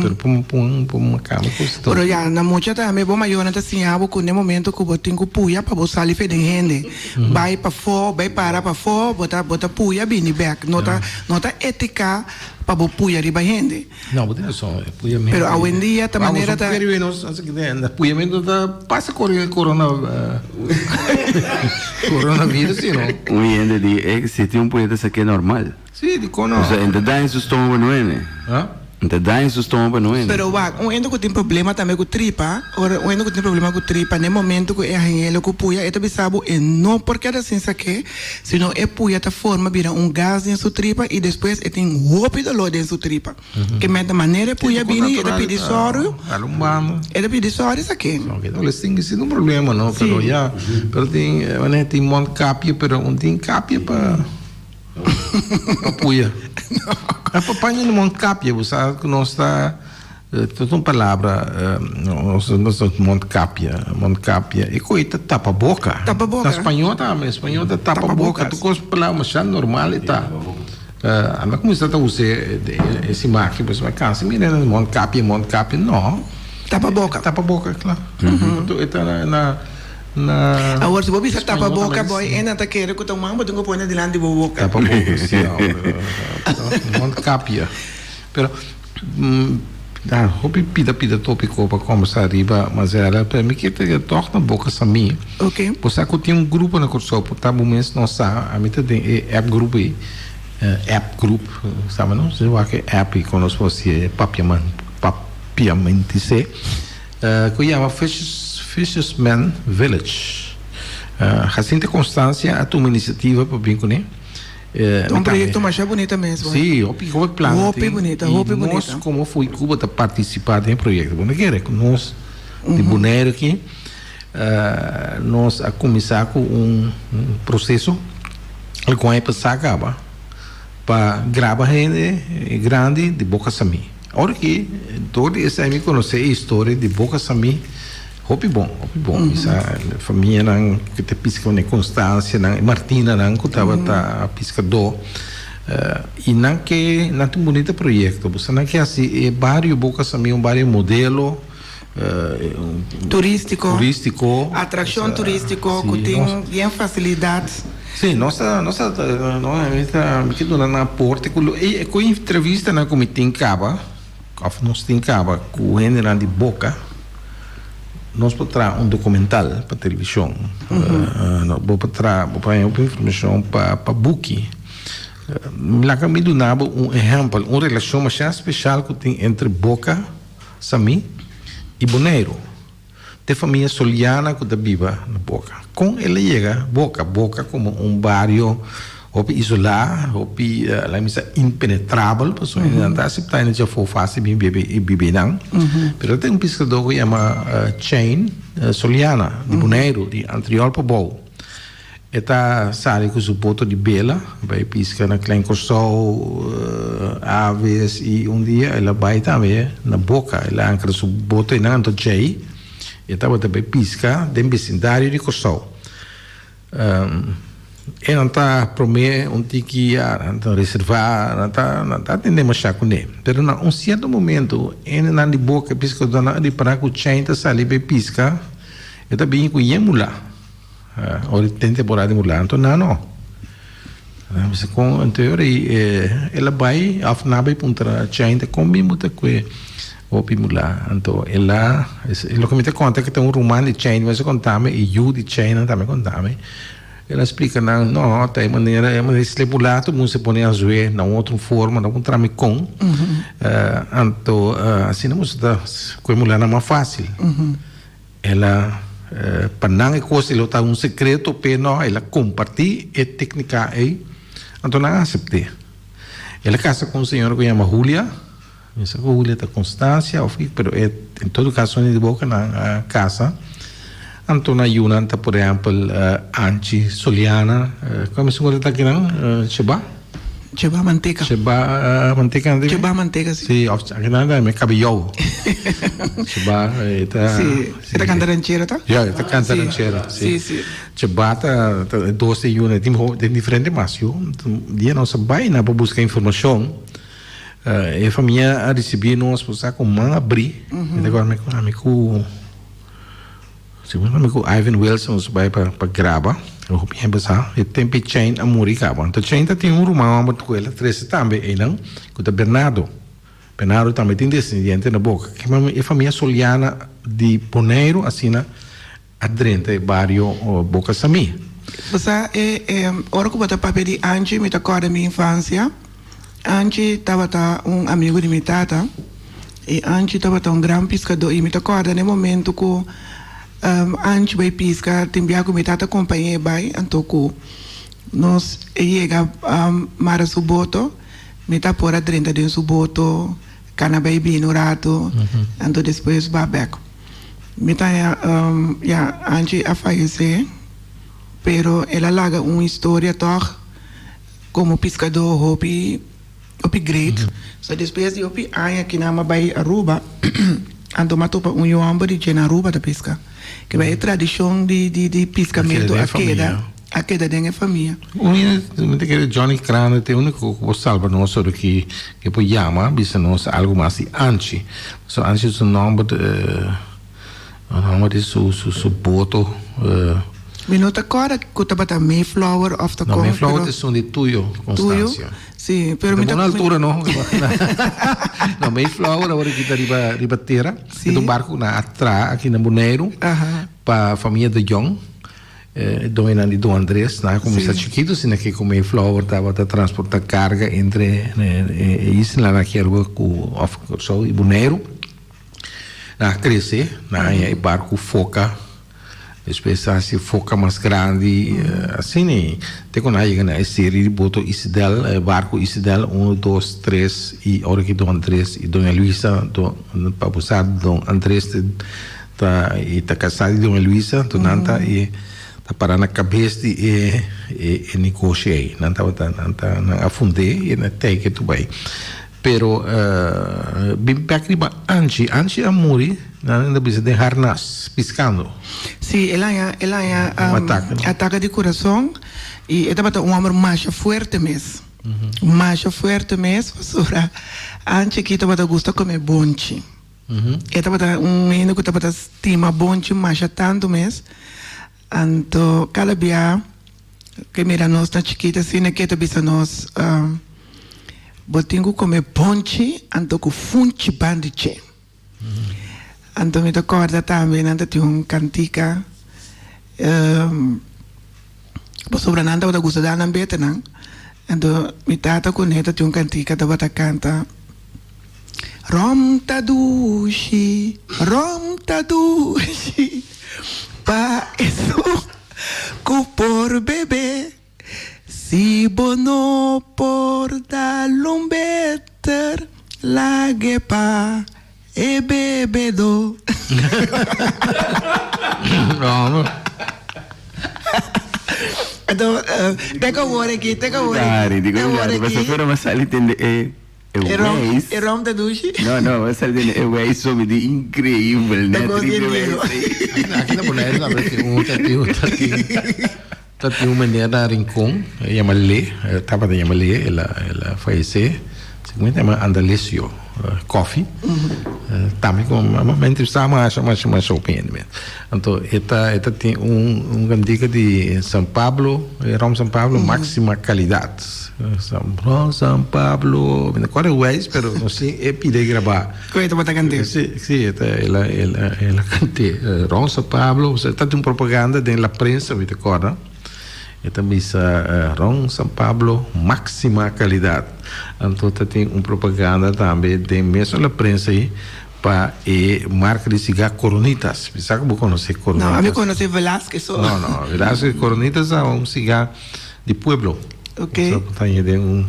pero pa un pa un makamba kos
Pero ya na mucha tambe bo mayornan ta siña bo ku n'e momento ku bo tin ku puya pa bo sali fe den hende bai pafó bai para pafó bo ta bo ta puya bini bèk no ta no ta etika pa bo puya riba hende.
No, bo tin razon, e puyamento.
Pero awendia ta manera ta.
Vamos, nos así que e puyamento ta pasa corona corona coronavirus, sí, no?
Un hende di e si tin un puya ta sa ke normal.
Sí, di kon no.
O sea, enta daña su stomago no ene.
Ha?
Enta daña su stomago no ene.
Pero wak, un hende ku tin problema tambe ku tripa, ora un hende ku tin problema ku tripa, n'e momento ku e hañ'e lo ku puya, e ta bisa bo e no por keda sin sak'é, Sino e puya ta forma bira un gas den su tripa i despues e tin hopi doló den su tripa. Ke meta manera e puya bini e ta pidi sòru, e ta pidi sòru esaki.
Ok, no les tin ki sido un problema no, pero ya, pero tin manera tin mondkapje pero un tin kapje pa pa puya. Pa paña di mondkapje bo sa ku nos ta. Ta un palabra, nos ta mondkapje, mondkapje, e koe ta tapa boka.
Tapa boka.
Na spañó tambe, spañó ta tapa boka, tur kos palabra masha normal e ta. Ami a kuminsá ta usa e imagen, pues mi a kansa mira mondkapje, mondkapje, no.
Tapa boka.
Tapa boka, kla. E ta na, na.
Awor si bo bisa tapa boka boy, e nan ta kere ku ta un man bo tin ku pone dilanti bo boka.
Tapa boka, si, mondkapje. Pero ta hopi pida pida topico pa combersa riba Mazela, pero mi kier ta toch na boca sa mi.
Ok.
Bo sa cu tin un grupo na Corsou por ta bo mes no sa, ami ta den e app grupo ey, app group, sabe no? Si wak e app ey con nos por haci papiaman, papiamentise, cu yama Fishes, Fishersman Village. Jacinta Constancia a tuma iniciativa pa bin cune.
Ta un proyecto masha bunita mes bo.
Sí, hopi hopi plan
Hopi
tin.
bunita,
I
hopi
nos
bunita.
como Foei Cuba ta participa den e proyecto. Bo no kere cu nos di Bonaire aki nos a cuminsa cu un proceso el cual a pasa caba pa graba hende grandi di Boca Samí. Ora ki door di esei mi conoce e historia di Boca Samí. Hopi bon, hopi bon. Mi sa famianan ku ta piska manera Constancianan e Martinanan ku tabata piskadó. I nan ke nan tin un bunita proyekto. Bo sa nan ke hasi e bario Boca Samí un bario modelo.
Turístiko.
Turístiko.
Atrakshon turístiko ku tin bien fasilidat.
Sí, nos ta nos ta mi ke duna nan aporte ku lo e ku entrevistanan ku mi tin kaba. Of nos tin caba cu hendenan di boca, nos por traha un documental pa television. Bo por traha, bo por haña hopi informacion pa pa buki. Laga mi duna bo un ehempel, un relacion masha special cu tin entre Boca, Samí y Boneiru. T'e famia Soliana cu ta biba na Boca. Con el a yega Boca? Boca como un bario. Hopi isolá, hopi, laga mi sa, impenetrabel, pasobra nan ta aseptá hende djafó fásil bin bebe i biba einan. Pero tin un piskadó ku yama Chain Soliana, di Boneiru, di Antriol pa bou. E ta sali ku su boto di bela bai piska na Klein Kòrsou, Aves, i un dia el a bai tambe na Boka. El a ankra su boto einan, anto djei e tabata bai piska den besindario di Kòrsou. E nan ta promé un tiki ya, nan ta reservá, nan ta nan ta tende mashá kuné. Pero na un sierto momento hendenan di boka e piskadónan a ripará ku Chain ta sali bai piska, e ta bini ku yen mulá. Ora den temporada di mulá, anto nan no. Nan bisa kon anto e ora ei el a bai òf nan a bai puntra Chain ta kon bin bo ta kue hopi mulá. Anto el a loke mi ta konta ke ta un ruman di Chain mester konta mi e yu di Chain nan tambe konta mi. El a splika nan no ta e manera e manera di mulá tur mundu se pone a zue na un otro forma na un tramikon anto asina bo ta kue mulá nan mas fásil. El a, pa nan e kos lo ta un sekreto p'e no, el a kompartí e téknika ei, anto nan a asept'é. El a kasa ku un señora ku yama Julia, mi sa ku Julia ta Constancia òf kiko, pero e en todo kaso di boka nan a kasa. Anto nan yunan ta por ehèmpel Anchi Soliana, kua mi señora ta akinan? Sheba?
Cheba manteka.
Cheba manteka nan
Cheba manteka si.
Si of aki nan ta me kabiyou. Cheba e ta
Si, e ta kanta ranchero ta?
Ya, e ta kanta ranchero.
Si, si.
Cheba ta dos di yuna, tin tin diferente mas yu. Dia nos a bai nan pa buska informashon, e famia a risibi nos bo sa ku man abri. Mi ta acorda mi ku ami ku. Segun mi ku Ivan Wilson nos bai pa pa graba, e hopi hende sa, e tempu e Chain a muri kaba. Anto Chain ta tin un ruman homber ku el a trese tambe einan, ku ta Bernardo. Bernardo tambe tin desendiente na Boca. E famia Soliana di Boneiru asina a drenta e bario Boca Samí.
Bo sa, e e ora ku bo ta papia di Anchi mi ta kòrda mi infansia. Anchi tabata un amigu di mi tata i Anchi tabata un gran piskadó i mi ta kòrda na e momentu ku Anchi bai piska tin bia ku mi tata kompañ'é bai anto ku nos e yega mara su boto mi ta por a drenta den su boto kana bai bini un ratu anto despues ba bèk mi ta ya Anchi a fayesé pero el a laga un historia tòg. Komo piskadó hopi hopi great. So despues di hopi aña ki nan a bai Aruba anto m'a topa un yu hòmber di dje na Aruba ta piska. Ke bai e tradishon di di di piskamentu a keda a keda den e famia.
Un hende mi ta kere Johnny Crane ta e úniko ku por salba nos ora ki e por yama bisa nos algu mas di Anchi. Pasobra Anchi su nòmber Hòmber di su su boto.
Mi no ta kòrda ku tabata Mayflower òf ta
kon. No, Mayflower ta esun di tuyo, Constancia.
Tuyo, si. Pero mi
ta. Bona altura no. No, Mayflower awor aki ta riba riba tera. Si. E ta un barku ku nan a traha aki na Boneiru.
Aha.
Pa famia de Jong. E doñonan di Don Andres. Nan a kuminsá chikitu asina ke ku Mayflower tabata transportá karga entre e islanan aki Aruba ku òf Kòrsou i Boneiru. Nan a krese, nan a haña e barku foka, despues a hasi foka mas grandi, asina i te ku nan a yega na e seri di boto Isidel, e barku Isidel, unu, dos, tres i ora ki Don Andres i Doña Luisa, pa bo sa Don Andres ta i ta kasá di Doña Luisa, anto nan ta e ta para na kabes di e e negoshi ei, nan tabata nan ta nan a fund'é i nan a tei ketu bai. Pero bin bek riba Anchi. Anchi a muri, nan a bisa den harnas, piskando.
Sí, el haña, el haña un atake, no? Atake di kurason i e tabata un hòmber masha fuerte mes. Masha fuerte mes, pasobra Anchi aki tabata gusta kome bonchi. E tabata un hende ku tabata stima bonchi masha tantu mes. Anto kada bia ke mira nos na chikito asina ke ta bisa nos, Bo tin ku kome bonchi anto ku funchi ban di dje. Anto mi ta kòrda tambe nan ta tin un kantika pasobra nan tabata gusta dal nan betenan. Anto mi tata ku ne ta tin un kantika tabata kanta, Ròm ta dushi, ròm ta dushi. Pa esun ku por bebe. Si bo no por dal un beter, lag'e pa e bebedó. Anto, te ku awor aki, te ku awor aki, te awor aki.
Pasobra mi a sali tende e
E rom,
weis.
e rom ta dushi?
No, no, mi a sali tende e weis so mi di increibel,
Ta
net
kos
riba
di
e weis
Diego.
ei.
Aki na Bonaire tambe tin un, ta tin un, ta tin, ta tin un meneer na Rincon, e yama Le, e tabata yama Le, el a, el a fayesé, segun mi ta yama Andalesio Koffie, tambe ku mi a entrevistá masha, masha, masha hopi hende mes. Anto e ta, e ta tin un, un kantika di San Pablo, e rom San Pablo, máxima calidad. San, rom San Pablo, mi no kòrda e wèis, pero nos tin e pida e grabá.
Ku e tabata kant'é?
Si, si, e ta, el a, el a, el a kant'é. Rom San Pablo, osea, ta tin un propaganda den la prensa, mi ta kòrda. E ta bisa Ron San Pablo, máxima calidad. Anto ta tin un propaganda tambe den mesun la prensa ei. Pa e marca di cigar Coronitas. Mi sa cu bo conoce Coronitas.
No, ami conoce Velasquez so.
No, no, Velasquez, Coronitas ta un cigar di pueblo.
Ok.
Bo sa bo ta haña den un,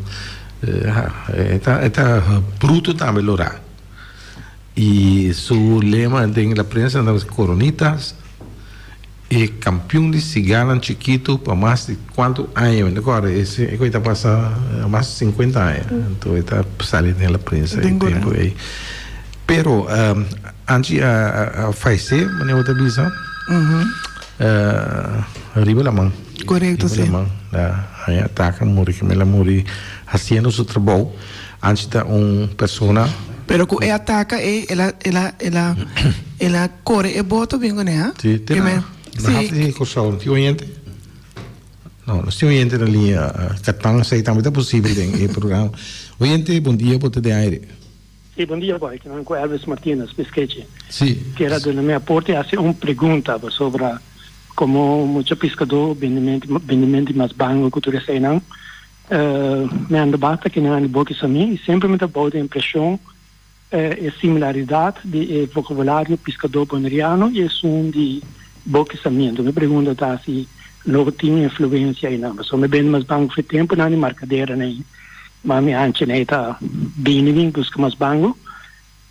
e ta, e ta bruto tambe lora. Y su lema den la prensa ta Coronitas e campeon di cigarnan chikito pa mas di cuanto aña, mi ta corda ese e ta pasa mas di cincuenta aña, anto e ta sali den la prensa e tempo ey. Pero Angie a fayece, manera bo ta bisa, riba laman.
Corecto, si.
Riba laman, a ataka muri, keme el a muri haciendo su trabou. Anchi ta un persona.
Pero ku e ataka ei, el a, el a, el a, el a kore e boto bin kuné, ha?
Sí, te na, na haf di Kòrsou. No tin oyente? No, no tin oyente na liña. Katan esei tambe ta posibel den e programa. Oyente, bon dia, bo ta den aire.
Sí, bon dia boy, kinan ku Elvis Martinez, Piskechi.
Sí.
Kier a duna mi aporte i hasi un pregunta pasobra komo mucha piskadó bendimento di mas bango ku tur eseinan. Mi anda basta kinan di boki sa mi i semper mi ta bou di impresion e similaridad di e vocabulario piscador boneriano i esun di boki sa mi. Enton mi pregunta ta si lo tin influencia einan. Pasobra mi bende mas bango for e temponan di marcadera nei, ma mi hanchi nei ta bini bin busca mas bango.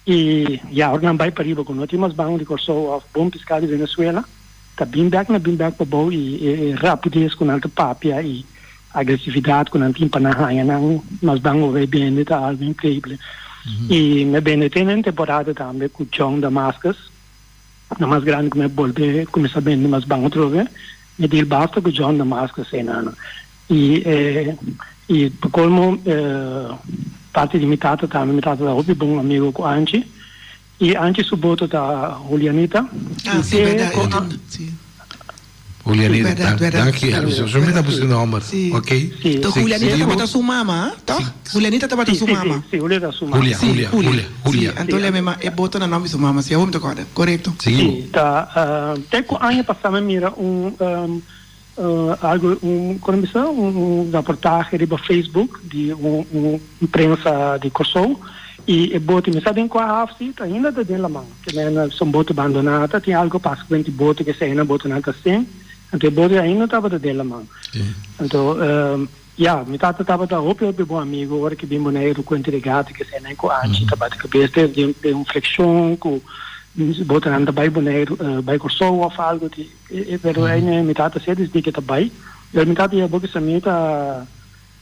I ya ora nan bai pariba ku no tin mas bango di Kòrsou òf bon piská di Venezuela, ta bin bèk na bin bèk pa bou i e rapides ku nan ta papia i agresividat ku nan tin pa nan haña nan mas bango bai bende ta algu inkreible. I mi a bende te den temporada tambe ku John Damascus, na mas grandi ku mi a bolbe kuminsá bende mas bango atrobe, mi deal basta ku John Damascus einan. I e i pa colmo parti di mi tata tambe, mi tata ta hopi bon amigo cu Anchi i Anchi su boto ta Julianita.
Ah, si, berdad, yo tin, si.
Julianita,
Berdad, berdad.
danki Elvis, so mi ta busca nomber,
Si.
ok.
Si.
To Julianita tabata su mama, toch? Julianita tabata su mama.
Si, si, Julianita su mama.
Julia,
Si,
Julia,
Julia.
Julia, Julia.
Si, anto leme ma e boto na nomber di su mama, si, awor mi ta corda, corecto.
Seguimos.
Si, ta, te cu aña pasa mi mira un Algo un kon bisa un raportahe riba Facebook di un un prensa di Kòrsou i e bote mi sa den kua haf si ta ainda ta den laman ke men son bote bandoná ta tin algo pasa ku e bote ke esei nan botenan ta sink anto e bote ainda tabata den laman anto ya mi tata tabata hopi hopi bon amigo ora ke bin Boneiru ku entregá ke esei nan ku Anchi tabata kabes den un frekshon ku botenan ta bai Boneiru bai Kòrsou òf algo di. Pero ei ne mi tata sey desdi ke ta bai. Pero mi tata ya bo kisa mi ta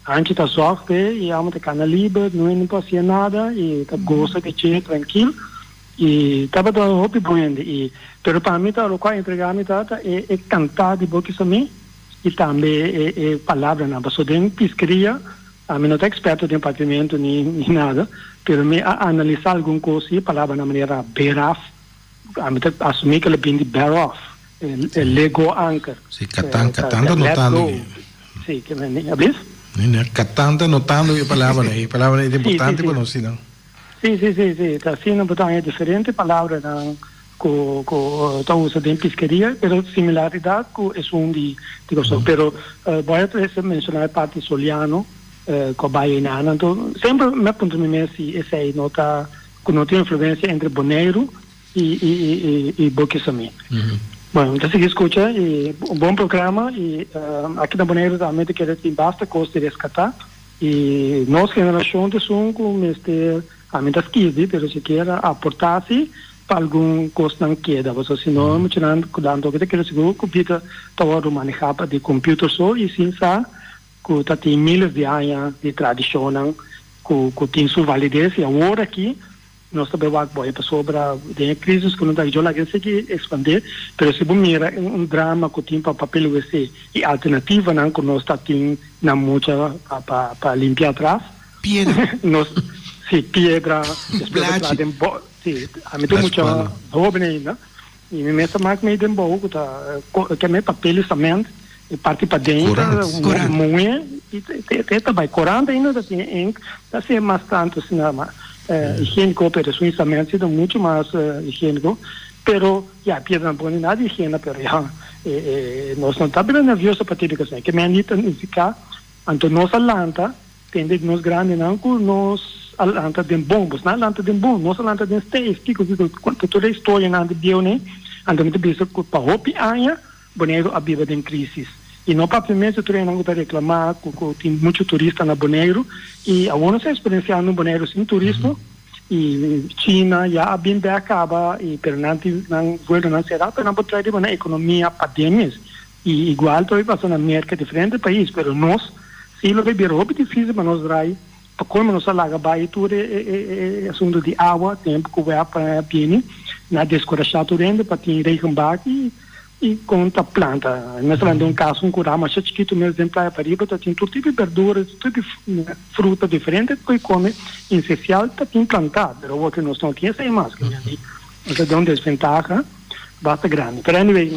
anchi ta zorg p'e i amo ta kana liber, no hende por hacié nada i ta gosa di dje trankil. I tabata hopi bon hende i pero pa mi ta lokual a entrega mi tata e e kantá di bo kisa mi i tambe e e palabranan pasobra den piskeria ami no ta eksperto den papiamentu ni ni nada pero mi a analisa algun kos i palabranan manera beraf. Ami ta asumí ku el a bin di bear off, e let go anker.
Sí, Katan, Katan ta notando.
Sí, ke men, ablis?
Katan ta notando e palabranan, e palabranan ta importante pa nos sinan.
Sí, sí, sí, sí, ta asina bo ta haña diferente palabranan ku ku ta usa den piskeria, pero similaridat ku esun di di Kòrsou. Pero bo a menshoná e parti Soliano ku a bai einan, anto semper mi a puntra mi mes si esei no ta Ku no tin influensia entre Boneiru i i Bokisamí. Bueno, mi ta sigui scucha y un bon programa y aki na Boneiru tambe ta kere tin basta cos di rescata y nos generacion ta esun cu mester, ami ta skirbi pero sikiera aporta si pa algun cosnan keda pasobra si no muchanan cu dan toke ta kere sigur cu bida ta wordo maneha pa di computer so y sin sa cu ta tin miles di aña di tradicionnan cu cu tin su validez y awor aki Nos ta bay wak boy pasobra den e crisis cu nos ta yo laga sigui expande pero si bo mira un drama cu tin pa papel wc y alternativanan cu nos ta tin na mucha pa pa pa limpia atras.
Piedra.
Nos si piedra despues bo traha den bo si ami ta mucha hoben ainda y mi mes ta mak mey den bou cu ta keme papel y cement e parti paden ta muhe y te ta bay corant ainda ta tin ink ta hacié mas tanto asina mas higienico pero esun cement si ta mucho mas higienico pero ya piedra no pone nada di higiena pero ya nos no ta bira nervioso pa tiri cos ke men di ta nifica anto nos a lanta Tende di nos grandinan ku nos a lanta den bon. Bosnan a lanta den bon, nos a lanta den steif. Kiko, kiko, konta tur e historianan di bieu nei. Anto mi ta bisa ku pa hopi aña Boneiru a biba den krisis. I no papia mes di tur esnan ku ta reklamá ku ku tin muchu turista na Boneiru. I awor nos ta eksperensiando un Boneiru sin turismo. I China ya a bin bèk kaba i pero nan tin nan vuelonan será pero nan por trae riba nan ekonomia paden mes. I igual ta pasa na Merca, diferente pais, pero nos si lo bay bira hopi dificil pa nos drai, pa colmo nos a laga bay tur e e asunto di awa, tempo cu web a bini, na descorasha tur hende pa tin regenbak y y con ta planta. Nos ta lanta un cas un cura masha chikito mes den playa pariba ta tin tur tipo di berdura, tur tipo di fruta diferente cu e come, esencial ta tin planta, pero awor cu nos no tin esey mas, nos ta den un desventaha. Basta grandi. Pero anyway,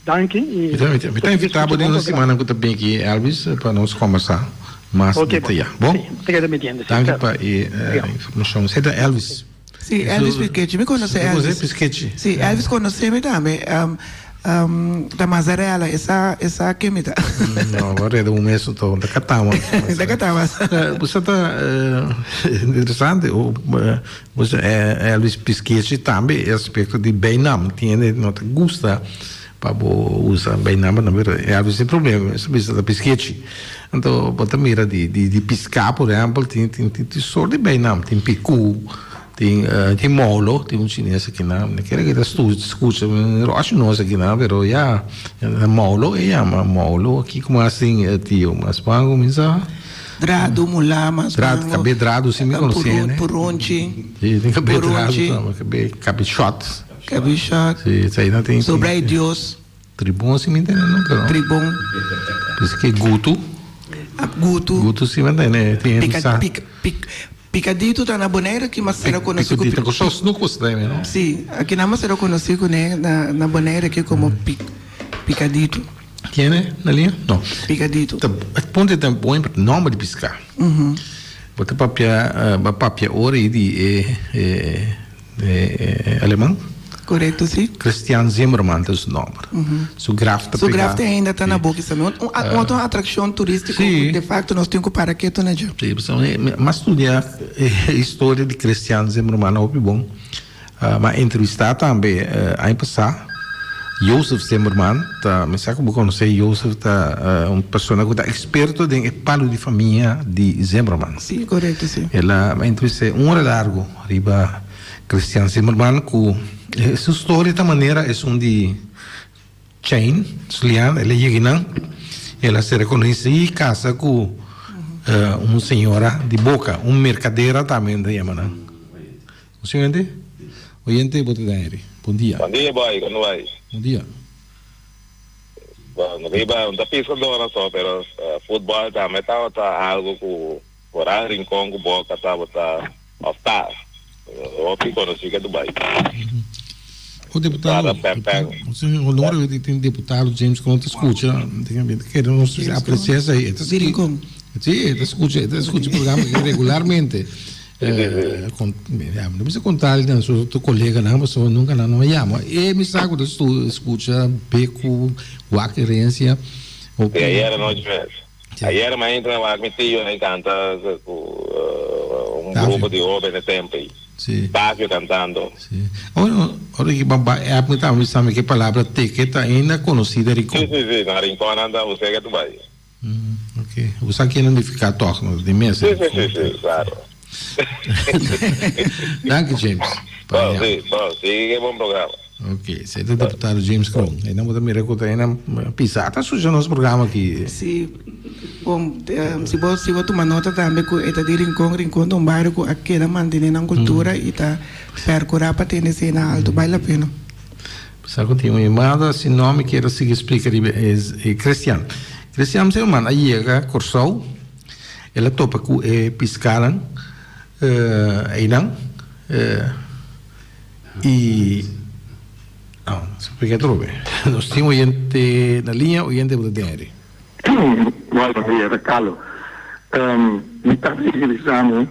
danki y.
Mi ta invita bo den un simannan cu ta bin aki, Elvis, pa nos combersa mas detaya. Bon?
Si, ta keda metiendo.
Danki pa e informacion. Esey ta Elvis.
Si, Elvis Piskechi. Mi conoce Elvis.
Bo conoce Piskechi?
Si, Elvis conoce mi tambe. Ta Mazarella, e sa, e sa ken mi ta.
No, bo reda un mes to, ta catamos.
Ta catamos.
Bo sa ta interesante. Pues Elvis Piskechi tambe e aspecto di bijnaam tin hende no ta gusta pa bo usa bijnaam pero Elvis tin problema e sa bisa ta Piskechi anto bo ta mira di di pisca por ehempel tin tin tin sort di bijnaam tin piku tin tin molo tin un chines akinan mi kere ke ta scucha roshi nos akinan pero ya molo e yama molo kiko mas tin tio mas pan cuminsa.
Dradu, mulá, mas
Dradu,
mango.
kabe dradu si mi konosé ne.
Purunchi.
Si, tin kabe dradu tambe, kabe kabe shòt.
Kabe shòt.
Si, esei nan tin.
Sobra e Dios.
Tribon si mi tene nunka no.
Tribon.
Bisa ke gutu.
Gutu.
Gutu si mi tene, tin hende sa.
Pika, pik, pikaditu ta na Bonaire ki mas sera konosí ku.
Pikaditu, ku sos snoek bo sa tene no?
Si, aki nan mas sera konosí kuné na Bonaire aki komo pik, pikaditu.
Tiene na liña? No.
Picadito.
Ta, het punto ta bon importante, nomber di pisca. Bo ta papia, bo a papia ora ei di e, e, e aleman?
Correcto, si.
Christian Zimmermann ta su nomber. Su graf ta
Su
pega.
graf te ainda ta na Boki Sami. Un, un otro atraccion turistico
Si.
cu de facto nos tin cu para keto na dje.
Si, pasobra mi, mi a studia e historia di Christian Zimmermann hopi bon. M'a entrevistá tambe aña pasá Joseph Zimmerman, ta mi sa ku bo konosé Joseph ta un persona ku ta eksperto den e palu di famia di Zimmerman.
Sí, korekto sí.
El a m'a entrevist'é un ora largu riba Christian Zimmerman ku su storia ta manera esun di Chain, Julian, el a yega einan, el a ser rekonosí i kasa ku un señora di Boka, un merkadera tambe nan ta yama nan. Un siguiente oyente bo ta den aire. Bon dia.
Bon dia boy, con bai?
Bon dia.
Bon, riba un ta piscador so, pero futbol tambe tabata algo cu foral Rincon cu Boca tabata of ta hopi conoci ke Dubai.
O deputado, honor di tin deputado James Kroon ta scucha, kere nos aprecia esey.
Di Rincon.
Si, e ta scucha, e ta scucha programa regularmente. No bisa conta na su otro coleganan pasobra nunca nan no a yama. E mi sa cu ta scucha Becu, wak herencia.
Sí, ayer anochi mes. Ayer mainta mi wak mi tio nan canta cu un grupo di hoben e tempo ey.
Sí.
Tavio cantando.
Sí. Ora ki ban ba app mi ta bisa mi ke palabra teke ta ainda konosí den Rincon.
Sí, sí, sí, na Rincon nan ta us'é ke tu bai.
Ok, bo sa kinan nifiká tòg, no ta di mes.
Sí, sí, sí, sí, klaro.
Danki James.
Bon, sí, bon, sigui ke bon programa.
Ok, esei ta diputado James Kroon. Einan bo ta mira ku ta einan pisa ta susha nos programa aki.
Sí, bon, si bo si bo tuma nota tambe ku e ta di Rincon, Rincon ta un bario ku a keda mantené nan kultura i ta pèrkurá pa tene esei na alto. Bai la pena.
Sa ku tin un yamada, si no mi kier a sigui splika riba e Christian. Christian Zeeman a yega Kòrsou, el a topa ku e piskanan einan i oh, splika atrobe. Nos tin oyente na liña, oyente bo ta den aire.
Bon dia, ta Carlo. Mi ta bisa mi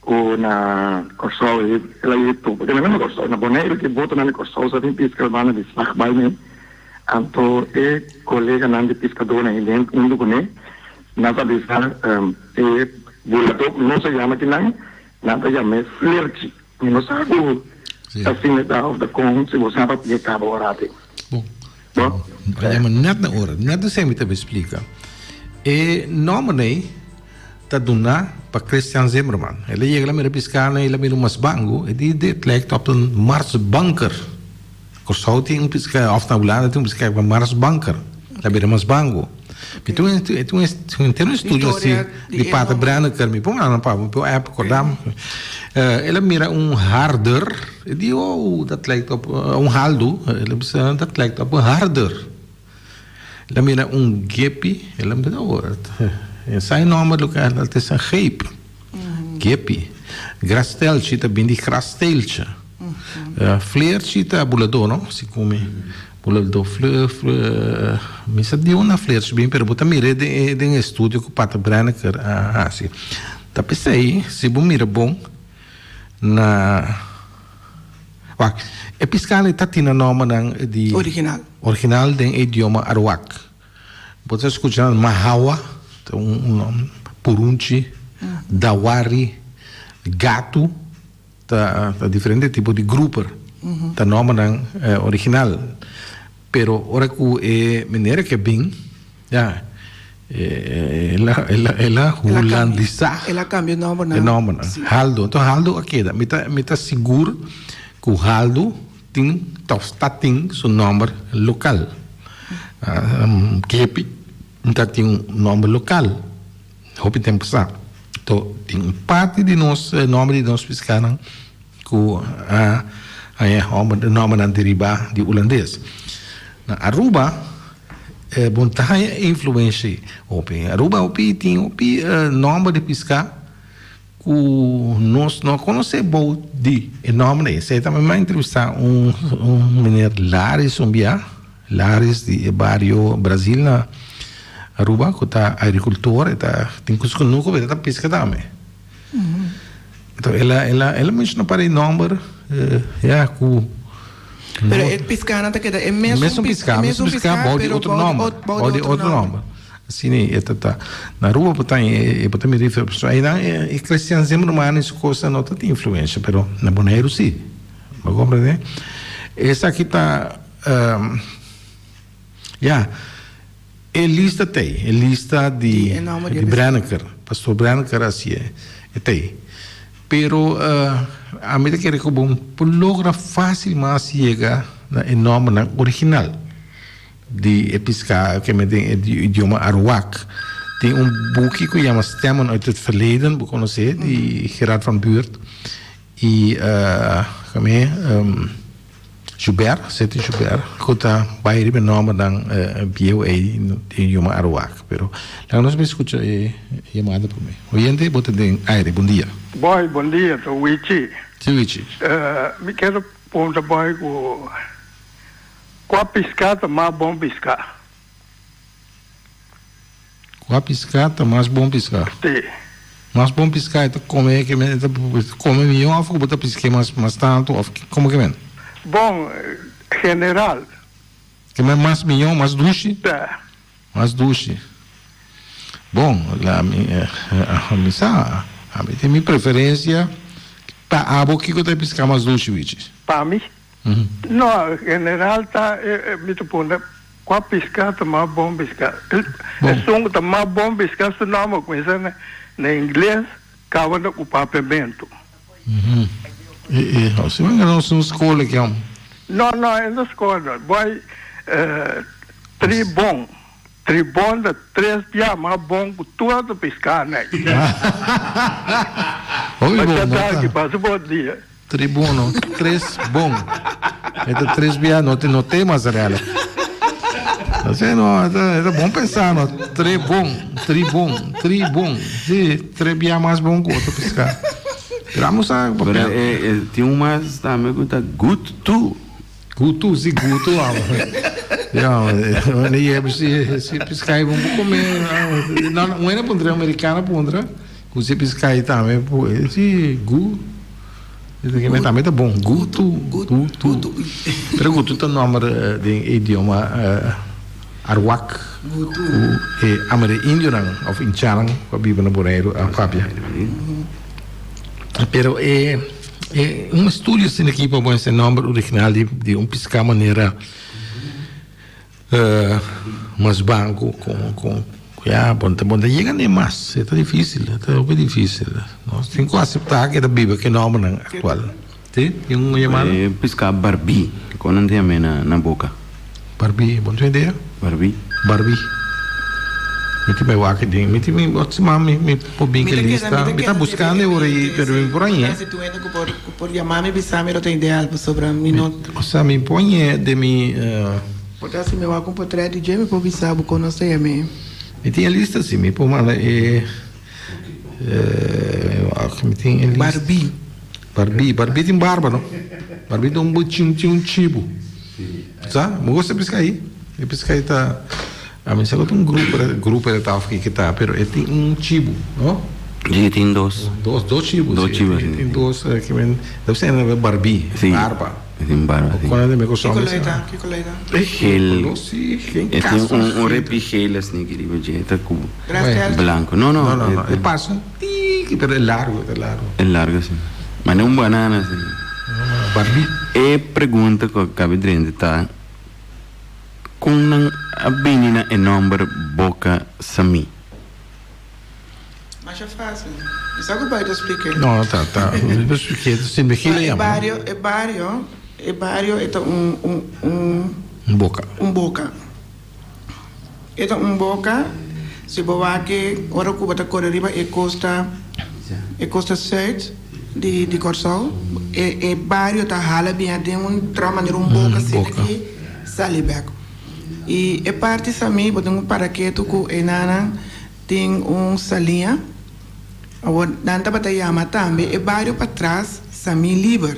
Ku na Kòrsou e el a yega topa ke na Kòrsou na Boneiru ke botonan di Kòrsou sa tin piska banda di Slagbaai mi anto e koleganan di piskadónan ei den huntu kuné nan ta bisa e buladó ku nos a yama kinan nan ta yam'é flerchi mi no sa ku asina ta òf ta kon si bo sa papia kaba ora te.
Bon a yama nèt na ora nèt esei mi ta bin splika e nòmber ei. Ta duna pa Christian Zimmerman. El a yega la mira piscana y el a mira un masbango. E di dit lijkt op een marsbanker. Kòrsou tin un pisca of na Hulanda tin un pisca ku marsbanker. El a bira masbango. Mi tin un tin un henter un estudio asi di Pater Brenneker. Mi por manda pa bo, mi por app kordá. El a mira un harder. E di oh dat lijkt op un haldu. El a bisa dat lijkt op een harder. El a mira un gepi, el a mira, oh, esai nomber lo ke dat is een geep. Gepi. Grastelchi ta bin di grasteeltje. Fleerchi ta buladó, no? Si ku mi buladó fle fle mi sa di unda fleerchi bin, pero bo ta mir'é den den e estudio ku Pater Brenneker a hasi. Ta p'esei, si bo mira bon na. Wak, e piskal ei ta tina nòmbernan di.
Original.
Original den e idioma Aruak. Bo ta skucha nan Mahawa, ta un nòmber, Purunchi, Dawari, Gatu, ta diferente tipo di grouper, ta nòmbernan original. Pero ora ku e meneer ke bin, ya, el a, el a, el a hulandisá.
El a kambia e nòmbernan.
E nòmbernan. Haldo. Enton Haldo a keda. Mi ta, mi ta sigur ku Haldo tin, tòg ta tin su nòmber lokal. Kepi ta tin un nòmber lokal. Hopi tempu sa. Enton tin un parti di nos nòmber di nos piskánan. Ku a haña e nòmbernan deribá di hulandes. Na Aruba e bon ta haña e influensia hopi. Aruba hopi tin hopi nòmber di piská ku nos no konosé bou di e nòmber ei. Esei tambe mi a entrevistá un meneer Laris un bia, Laris di e bario Brazil na Aruba ku ta agrikultor, e ta tin ku su kunuku pero e ta piska tambe. Enton el a el a el a menshona par e nomber ya ku
Pero e piskanan ta keda e mesun
mesun piska mesun piska bou di otro nomber bou di otro nomber asina e ta ta na Aruba bo ta e bo ta mira riba pasobra einan e Christian Zimmerman i su kosnan no ta tin influensha pero na Boneiru si bo komprende esaki ta ya. E lista t'ei, e lista di di Brenneker, pastor Brenneker a hasié, e t'ei. Pero ami ta kere ku bo por logra fásil mas yega na e nòmbernan original di e piská ke men den e idioma Aruak. Tin un buki ku yama Stemmen uit het verleden, bo konosé, di Gerard van Buurt i kome. Joubert, Seti Joubert, ku ta bai riba e nòmbernan bieu ei den idioma Aruak. Pero laga nos bin skucha e yamada promé. Oyente, bo ta den aire. Bon dia.
Boy, bon dia. Ta Wichi.
Si, Wichi.
Mi kier puntra boy ku kua piská ta mas bon piská?
Kua piská ta mas bon piská?
Sí.
Mas bon piská e ta kome ke men e ta kome mihó òf ku bo ta pisk'é mas mas tantu òf komo ke men?
Bon, general.
Ke men mas mihó, mas dushi?
Ta.
Mas dushi. Bon, la mi mi sa, ami tin mi preferensia. Pa abo kiko ta e piská mas dushi, Wichi?
Pa mi?
No, general ta mi ta pone kua piská ta mas bon piská. Esun ku ta mas bon piská su nòmber kuminsá na ingles kaba na ku papiamentu.
Si bo nos un skol aki hom.
No, no, e no skol no. Boy tribon. Tribon ta tres bia mas bon ku tur otro piská nei.
Hopi bon,
no ta? Pasa bon dia.
Tribuno, tres bon. E ta tres bia, no te no te mas real. No sé, no, e ta, e ta bon pensá, no. Tre bon, tribon, tribon. Sí, tres bia mas bon ku otro piská. Pero amo sa
Pero
papia.
e, e tin un mas tambe ku ta good too.
Gutu, sí, gutu, amo. Ja, wanneer je hebt si, si piská e bon por come. No, no, un puntra americano puntra. Ku si piská e tambe, sí, gu. Tambe ta bon. Gutu, gutu. Pero gutu ta nomber den e idioma Arwak. Ku e Amerindionan of Inchanan ku a biba na Boneiru a papia. Pero e un estudio asina aki pa bo e nomber original di un piská manera Mas banco con con ya bo ta bo ta yega ne mas e ta dificil e ta hopi dificil nos tin cu acepta cu e ta biba cu e nombernan actual si tin un yamada.
E pisca barbí con nan ta yam'e na na boca.
Barbí bo no tin idea.
Barbí.
Barbí mi tin bai wak den mi tin mi otro siman mi mi por bin cu e lista mi ta buscando e ora ei pero mi por hañ'e.
Si tu hende cu por cu por yama mi bisa mi lo ta ideal pasobra mi no.
Osea mi por hañ'e den mi.
Por ta si mi wak un potret di dje mi por bisa bo kon nos ta yam'é.
Mi tin e lista si, mi por manda e wak mi tin e lista.
Barbí.
Barbí, barbí tin barba no? Barbí ta un buchin tin un chibu. Sa? Mi gusta e pisca ei. E pisca ei ta a mi sa ku ta un grupo grupo e ta of kiko ta pero e tin un chibu no?
Si e tin dos.
Dos dos chibu
si. Dos chibu si.
E tin dos ki men debe ser barbí barba.
E tin barba si.
Kiko
lo e ta? Kiko lo e ta?
Geel. E tin un repi geel asni ki riba dje. E ta ku blanco. No, no.
No, no, no. E pasa un tiki pero e largo, e ta largo.
E largo si. Mane un banana si.
Barbi.
E pregunta ku a kabe drenta ta, kon nan a bini na e nomber Boka Samí?
Masha fácil. Mi sa ku bai ta spliké.
No, ta, ta. Mi por spliké. Si mi gila
yama. E bario, e bario, e bario e ta un, un, un.
Un boka.
Un boka. E ta un boka, si bo wak e ora ku bo ta kore riba e kosta, e kosta sùit di, di Kòrsou, e, e bario ta hala bin aden un tra manera un boka asina aki sali bèk. I e parti sa mi bo tin ku para ketu ku e nannan. Tin un saliña. Awor nan tabata yama tambe e bario patras Samí Liber.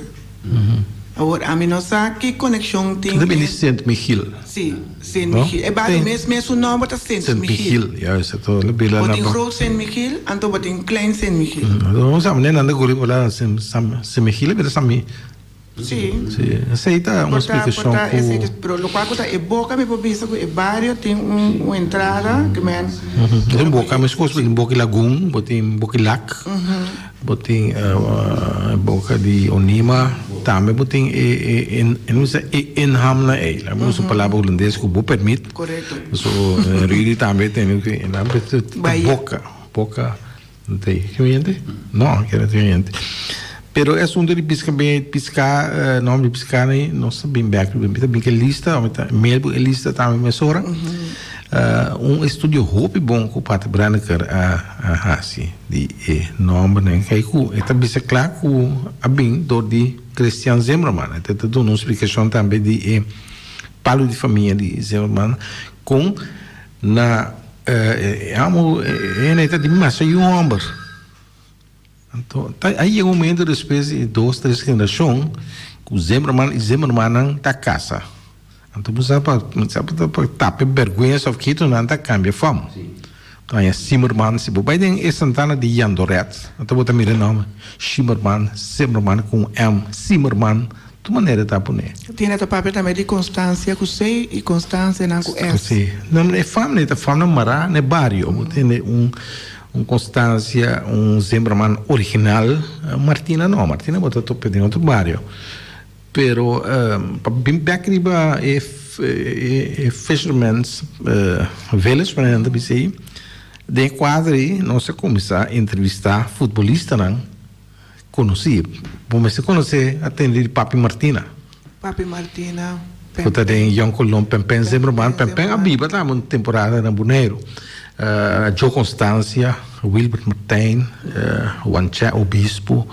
Awor ami no sa ki konekshon tin.
Ta bini Sint Michiel.
Si, Sint Michiel. E bario mes mes su nomber ta Sint Michiel.
Sint Michiel, juist. E ta bira
Bo tin Groot Sint Michiel, anto bo tin Klein Sint Michiel.
Nos sa manera nan ta kuri por la Sint Michiel a bira Samí.
Sí.
Sí, esei ta un splikashon
ku. Por ta esei ta, pero lokual ku ta e boka mi por bisa ku e bario tin un un entrada ke men.
Tin boka meskos, bo tin boka di Lagun, bo tin boka di Lak, bo tin boka di Onima, tambe bo tin e e e no bisa e inhamnan ei, laga mi usa un palabra hulandes ku bo permit.
Korekto.
So Rudy tambe tene ku boka, boka. No ta tin hende? No, ke no tin hende. Pero e asunto di pisca be pisca no mi pisca ni nos ta bin bek mi ta bin ke lista mi ta mail bo e lista tambe mesora. Un estudio hopi bon ku Pater Brenneker a a hasi di e nombernan kai ku e ta bisa kla ku a bin dor di Christian Zimmerman. E ta duna un splikashon tambe di e palo di famia di Zimmerman kon na E amo hende ta di masha yu homber. Anto ta a yega un momento despues di dos tres generashon ku Zimmerman i Zimmermannan ta kasa. Anto bo sa pa sa pa tapa e bergwensa of kito nan ta kambia fam. Ta haña Zimmerman si bo bai den e santana di Jandoret anto bo ta mira e nomber Zimmerman, Zimmerman ku un M, Zimmerman. Tur manera ta pone.
Tina ta papia tambe di Constancia cu C y Constancianan cu S.
Si. No, e famia ta famia mará na e bario. Bo tende un un Constancia, un Zimmerman original. Martina no, Martina bo ta topa den otro bario. Pero pa bin bek riba e e Fisherman's Village manera nan ta bisa ei, den e kuadro ei nos a kuminsá entrevistá futbolistanan konosí. Bo mester konosé a tende di Papi Martina.
Papi Martina,
Ku ta den Jong Colom, Pempen Zimmerman. Pempen a biba tambe un temporada na Boneiru. Joe Constancia, Wilbert Martijn, Juanchè Obispo.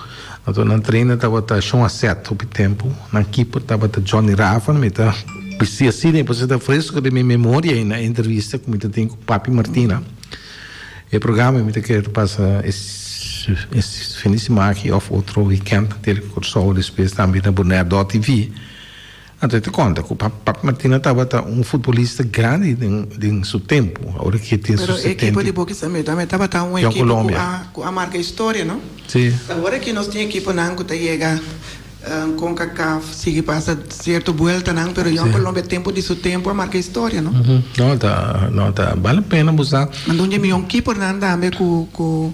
Anto nan trainer tabata Shon Asset hopi tempu. Nan keeper tabata Johnny Raven. Mi ta bisti asina pasobra ta fresco den mi memoria ei na e entrevista ku mi ta tin ku Papi Martina. E programa mi ta kere ta pasa e fin di siman aki of otro weekend na Tele Kòrsou despues tambe na Bonaire dot TV. Anto e ta konta ku Papi Martina tabata un futbolista grandi den su tempu. Awor ki e tin su
Pero e ekipo
setenta
di Boca Samir tambe tabata un
Jong
ekipo ku
Colombia.
a ku a marka historia, no?
Sí.
Awor aki nos tin ekiponan ku ta yega Concacaf, sigui pasa sierto bueltanan, pero Jong
Sí.
Colombia tempu di su tempu a marka historia, no?
No, ta no ta bale pena bo sa.
Anto un di e mihó kipernan tambe ku ku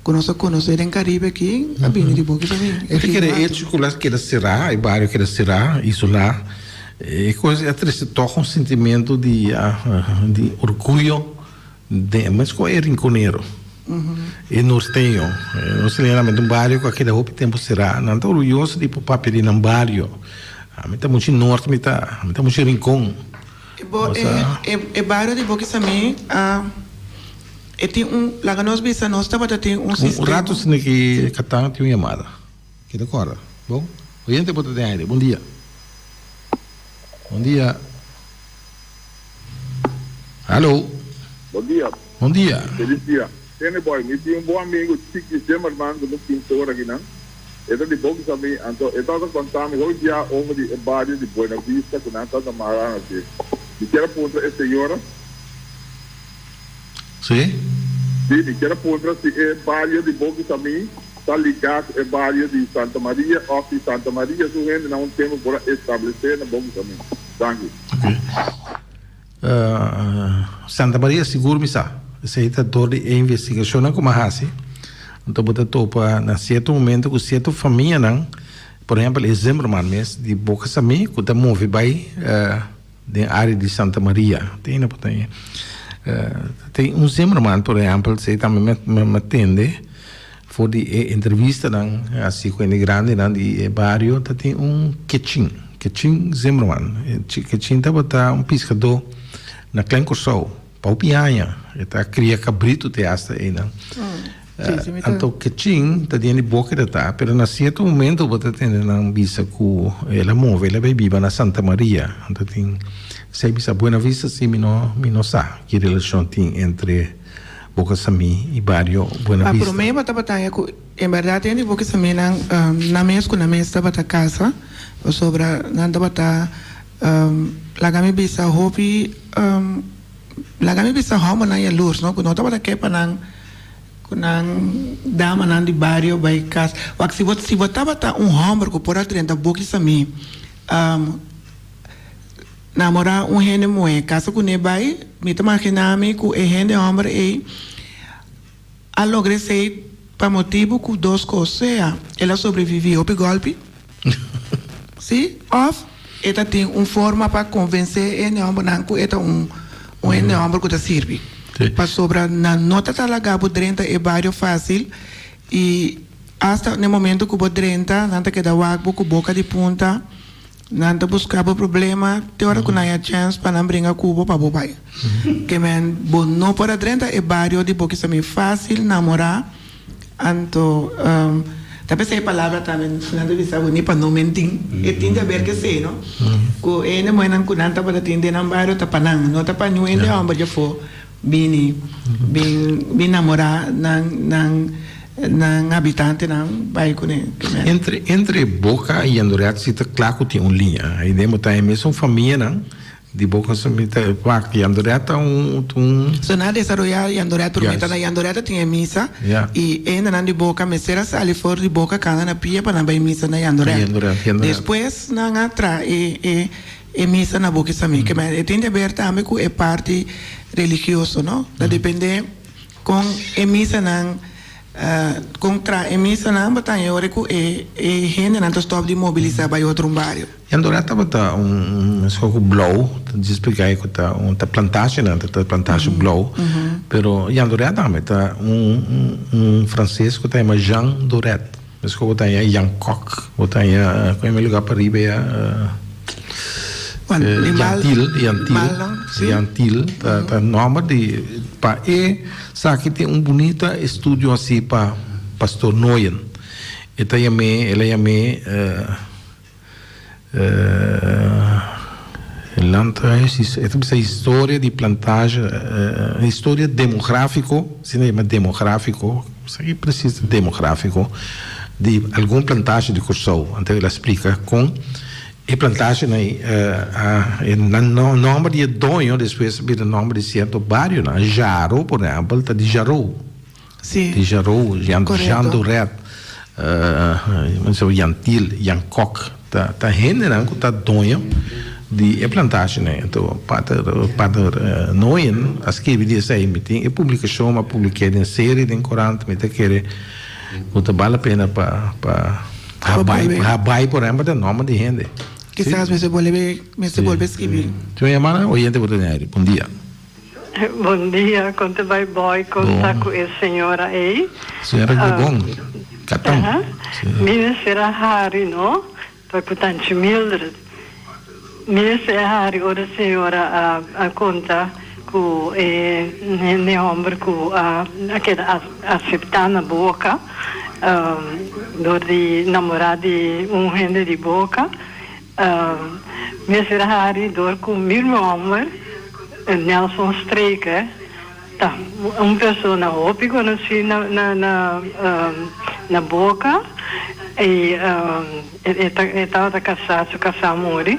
Ku nos a konosé den Karibe aki a bini di boki pa mi.
E ta kere echo ku las keda será, e bario keda será, isolá, e kos a trese tòg un sentimentu di di orguyo den mes ku e rinkonero, e norteño. Nos tene realmente un bario ku a keda hopi tempu será. Nan ta orguyoso di por papia di nan bario. Ami ta muchu norte mi ta, mi ta muchu rincon.
E bario di Boki Samí a. E tin un, laga nos bisa nos tabata tin un sistema.
Un rato sende ki Catan tin un yamada. Ki ta corda. Bon, oyente bo ta den aire. Bon dia. Bon dia. Hallo.
Bon dia.
Bon dia.
Feliz dia. Tene boy, mi tin un bon amigo Chiki Zimmerman ku ta pintor akinan. E ta di Boca Samí, anto e tabata konta mi hopi bia over di e bario di Buena Vista ku nan tabata mara na dje. Mi kier a puntra e señora.
Sí?
Sí, mi kier a puntra si e bario di Boki Samí ta ligá ku e bario di Santa Maria òf si Santa Maria su hendenan un tempu por a establesé na Boki Samí. Danki.
Ok. Santa Maria sigur mi sa. Esei ta dor di e investigashonnan ku mi a hasi. Anto bo ta topa na sierto momento ku sierto famianan, por ehèmpel e Zimmerman mes di Boka Samí ku ta move bai. Den área di Santa Maria tin na por tin tin un Zimmerman por ehèmpel esei tambe mi mi a tende for di e entrevistanan hasi ku hende grandinan di e bario ta tin un Kechin Kechin Zimmerman Kechin tabata un piskadó na Klein Kòrsou pa hopi aña e ta kria kabritu te asta einan. Anto kachin ta den di boka e ta ta, pero na sierto momento bo ta tende nan bisa ku el a move, el a bai biba na Santa Maria. Anto tin esei bisa Buena Vista si mi no mi no sa ki relashon tin entre Boka Samí i bario Buena
Pa
Vista.
promé bo tabata haña ku en bèrdat den di Boka Samí nan nan mes ku nan mes tabata kasa pasobra nan tabata laga mi bisa hopi laga mi bisa hòmbernan yalurs no ku no tabata ke pa nan Ku nan damanan di bario bai kas. Wak si bo si bo tabata un hòmber ku por a drenta boki samí namorá un hende muhé kasa kuné bai, mi ta maginá mi ku e hende hòmber ei a logra esei pa motibu ku dos kos, sea el a sobreviví hopi gòlpi, sí, òf e ta tin un forma pa konvensé e hende hòmbernan ku e ta un un hende hòmber ku ta sirbi. Pasobra nan no ta ta laga bo drenta e bario fásil i asta na e momento ku bo drenta nan ta keda wak bo ku boka di punta, nan ta buska bo problema te ora ku nan haña chèns pa nan bringa ku bo pa bo bai. Ke men bo no por a drenta e bario di Bokisami fásil, namorá. Anto ta p'esei e palabra tambe nan ta bisa bo ni pa no mentin. E tin di haber k'esei no, ku e hende muhénan ku nan tabata tin den nan bario ta pa nan, no ta pa niun hende hòmber djafó bini bin bin namorá nan nan nan habitantenan bai kuné.
Entre entre Boca i Jandoret si ta kla ku tin un liña. Aiden bo ta e mesun famianan Di bo cosa mi ta wak Jandoret ta un un.
So nan a desaroyá Jandoret promé ta na Jandoret a tin e misa i e hendenan di Boca mester a sali for di Boca kanda na pia pa nan bai misa na Jandoret. Despues nan a traha e e e misa na Boca Samí. Ke e tin di aber tambe ku e parti religioso no. Ta depende kon e misanan. Kon traha e misanan bo ta haña ora ku e e hendenan ta stòp di mobilisá bai otro un bario.
Jan Doret tabata un meskos ku blou, ta djis spliká ku ta un ta plantasjenan, ta plantasje blou, pero Jan Doret tambe ta un un franses ku ta yama Jean Doret, meskos ku ta haña Jan Kok, bo ta haña ku e lugá pariba ya. Jan Til, Jan Til, Jan Til ta ta nòmber di pa e saki tin un bunita estudio hasi pa Pastor Nooyen. E ta yam'é, el a yam'é Landhuis, e ta bisa historia di plantage, historia demográfiko, asina yama demográfiko, esaki presis ta demográfiko, di algun plantage di Kòrsou. Anto el a splika kon e plantasjenan ei a nan nòmber di e doño despues a bira nòmber di sierto barionan. Jaro por ehèmpel ta di Jarou. Di Jarou, Jan Doret, Jan Til, Jan Kok. Ta hendenan ku ta doño di e plantasjenan ei. Anto Pater Pater Nooyen a skirbi di esei. Mi tin e publikashon, mi a publik'é den serie den korant. Mi ta kere ku ta bal la pena pa pa Habai Habai por ehempel ta nòmber di hende.
Kisas mester bolbe mester bolbe skibi.
Tin un yamada? Oyente bo ta den aire. Bon dia.
Bon dia, kon ta bai boy kon ta ku e señora ei?
Señora Gobon, Katan.
Mi mester a hari no, pa ku tanchi Mildred. Mi mester a hari ora señora a a konta ku e hende homber ku a a keda aseptá na boka dor di namorá di un hende di boka. Mester hari dor ku mi nomber, Nelson Streker, ta un persona hopi konosí na na na Boka i e ta e tabata kasá, su kasá muri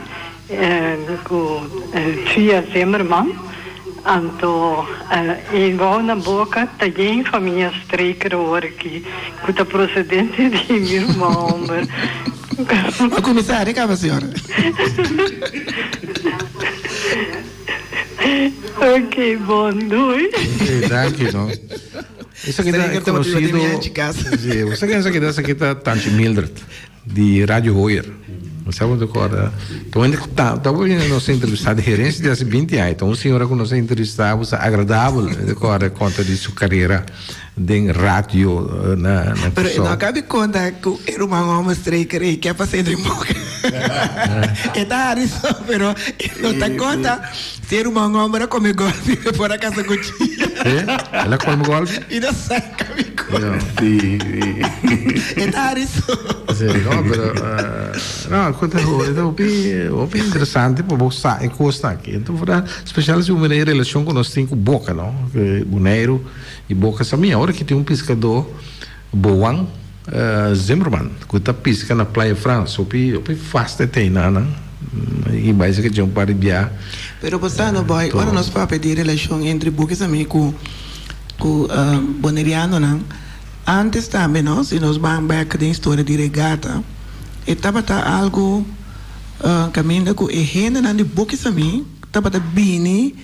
ku Tria Zimmerman, anto i wou na Boka ta yen famia Streker awor aki ku ta prosedente di mi ruman homber.
A kuminsá de kaba señora.
Ok, bon, doei.
Ok, danki no. Esaki ta e konosido. Sí, bo sa ken esaki ta? Esaki ta Tanchi Mildred di Radio Hoyer. Bo sa bo ta kòrda? Ta wende ku ta ta wende nos a entrevistá di herensia di hasi binti aña. Ta un señora ku nos a entrevistá, bo sa agradabel. Mi ta kòrda konta di su karera. Den radio na na
Pero e
Kòrsou.
no a kabi konta ku e ruman hòmber Streker ei ke a pas'é den boka. E ta hari so, pero e no ta konta si e ruman hòmber a kome gòlpi e por a kasa ku Chia.
E? El a kome gòlpi?
I no sa kabi konta.
Sí, sí.
E ta hari so.
Sí, no, pero no, ku ta e ta hopi hopi interesante pa bo sa e kosnan aki. Enton foral spesial si bo mira e relashon ku nos tin ku boka, no? Boneiru. I boka sa mi awor ki tin un piskadó Boan Zimmerman ku ta piska na Playa Frans hopi hopi fast e tei nan i bai sa ke dje un par di bia.
Pero bo sa no boy ora nos papia di relashon entre boka sa mi ku ku bonerianonan antes tambe no si nos ban bek den historia di regata e tabata algu kaminda ku e hendenan di boka sa mi tabata bini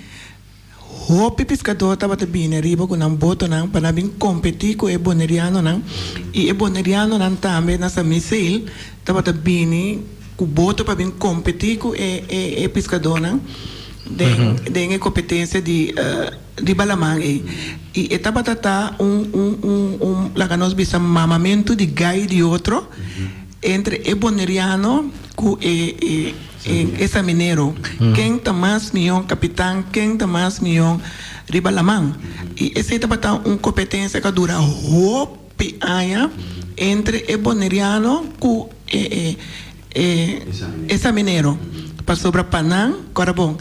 Hopi piskadó tabata bini ariba ku nan botonan pa nan bin kompetí ku e bonerianonan, i e bonerianonan tambe na San Misael tabata bini ku boto pa bin kompetí ku e e piskadónan den den e kompetensia di riba laman ei. I e tabata ta un un un un laga nos bisa mamamentu di gai di otro entre e boneriano ku e e. E saminero, ken ta mas mihó kapitan, ken ta mas mihó riba laman. I esei tabata un kompetensia ku a dura hopi aña entre e boneriano ku e e saminero. Pasobra pa nan, kòrda bon,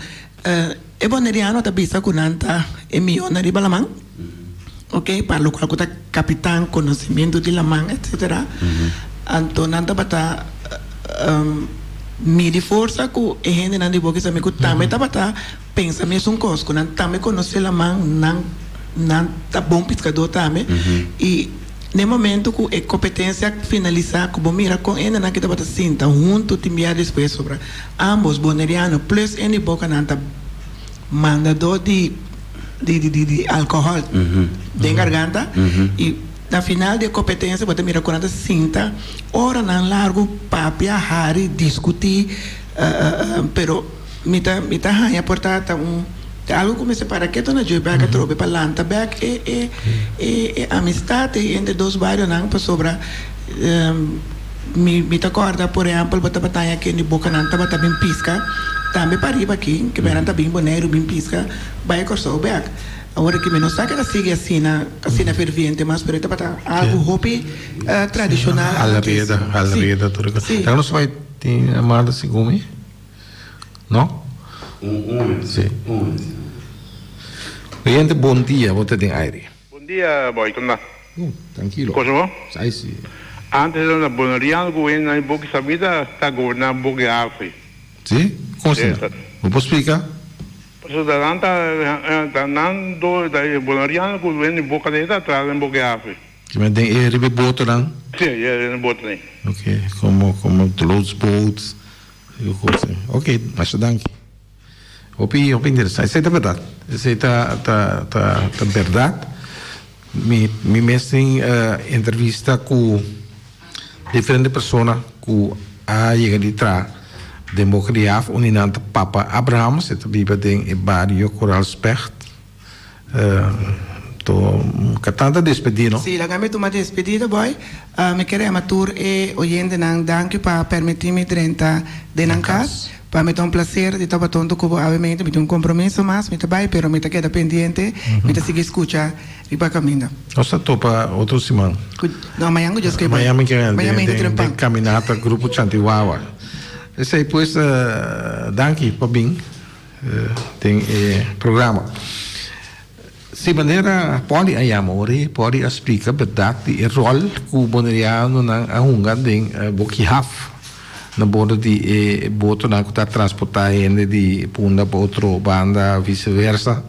e boneriano ta bisa ku nan ta e mihónan riba laman, oke, pa lokual ku ta kapitan, konosementu di laman, etsetera. Anto nan tabata midi forsa ku e hendenan di Boka Sami ku tambe tabata pensa mesun kos, ku nan tambe konosé laman, nan nan ta bon piskadó tambe. I n'e momento ku e kompetensia finalisá ku bo mira kon hendenan ki tabata sinta huntu tin bia despues sobra ambos boneriano plus hende di Boka nan ta mandadó di di di di alkohòl den garganta i. Na final di e kompetensia bo ta mira ku nan ta sinta oranan largu papia, hari, diskutí, pero mi ta mi ta haña por ta ta un ta algu ku mester para ketu na djoe bèk atrobe pa lanta bèk e e e amistat ei entre dos barionan pasobra mi mi ta kòrda por ehèmpel bo tabata haña ken di bokanan tabata bin piska tambe pariba aki ke bènan ta bin Boneiru bin piska bai Kòrsou bèk. Awor aki mi no sa keda sigui asina, asina ferviente mas, pero e tabata algu hopi tradishonal
Hala
antes.
reda, hala
Sí,
reda tur e kos.
sí.
Laga nos bai tin Amanda segun mi, no?
Un un momento,
Sí.
un momento.
Oyente bon dia, bo ta den aire.
Bon dia boy, con ta?
Bon, trankilo.
Cosa bo?
Sai si.
Antes era na Boneriano cu hende nan boki sabida ta goberna boki Afri.
Sí? Con asina? Bo por splica?
Pasobra nan ta ta nan do ta e Boneriano cu hende boca de ta traha den boki Afri.
Ki men den e riba e botonan?
Sí, e den e botonan.
Ok, como como loodsboat y cos así. Ok, masha danki. Hopi hopi interesante. Esei ta berdad. Esei ta ta ta ta berdad. Mi mi mes tin entrevista ku diferente persona ku a yega di traha den Boca di Haf. Un di nan ta Papa Abrahams, e ta biba den e bario Koraal Specht. To ka tanta despedí no?
Sí, laga mi tuma despedida boy. Mi kere yama tur e oyentenan danki pa permití mi drenta den nan kas. Pa mi ta un placer di tabata hunto ku bo awe mente. Mi tin un compromiso mas, mi ta bai, pero mi ta keda pendiente, mi ta sigui skucha riba kaminda.
Nos ta topa otro siman.
Ku, no, mañan ku Dios ke bai.
Mañan mi ke
Mañan mi
den, den caminata Grupo Chantiwawa. Esei pues, danki pa bin. Den e programa. Si manera Polly a yama ora ei, Polly a splika bèrdat di e ròl ku bonerianonan a hunga den Boki Haf na bordo di e botonan ku ta transportá hende di Punda pa otro banda viseversa.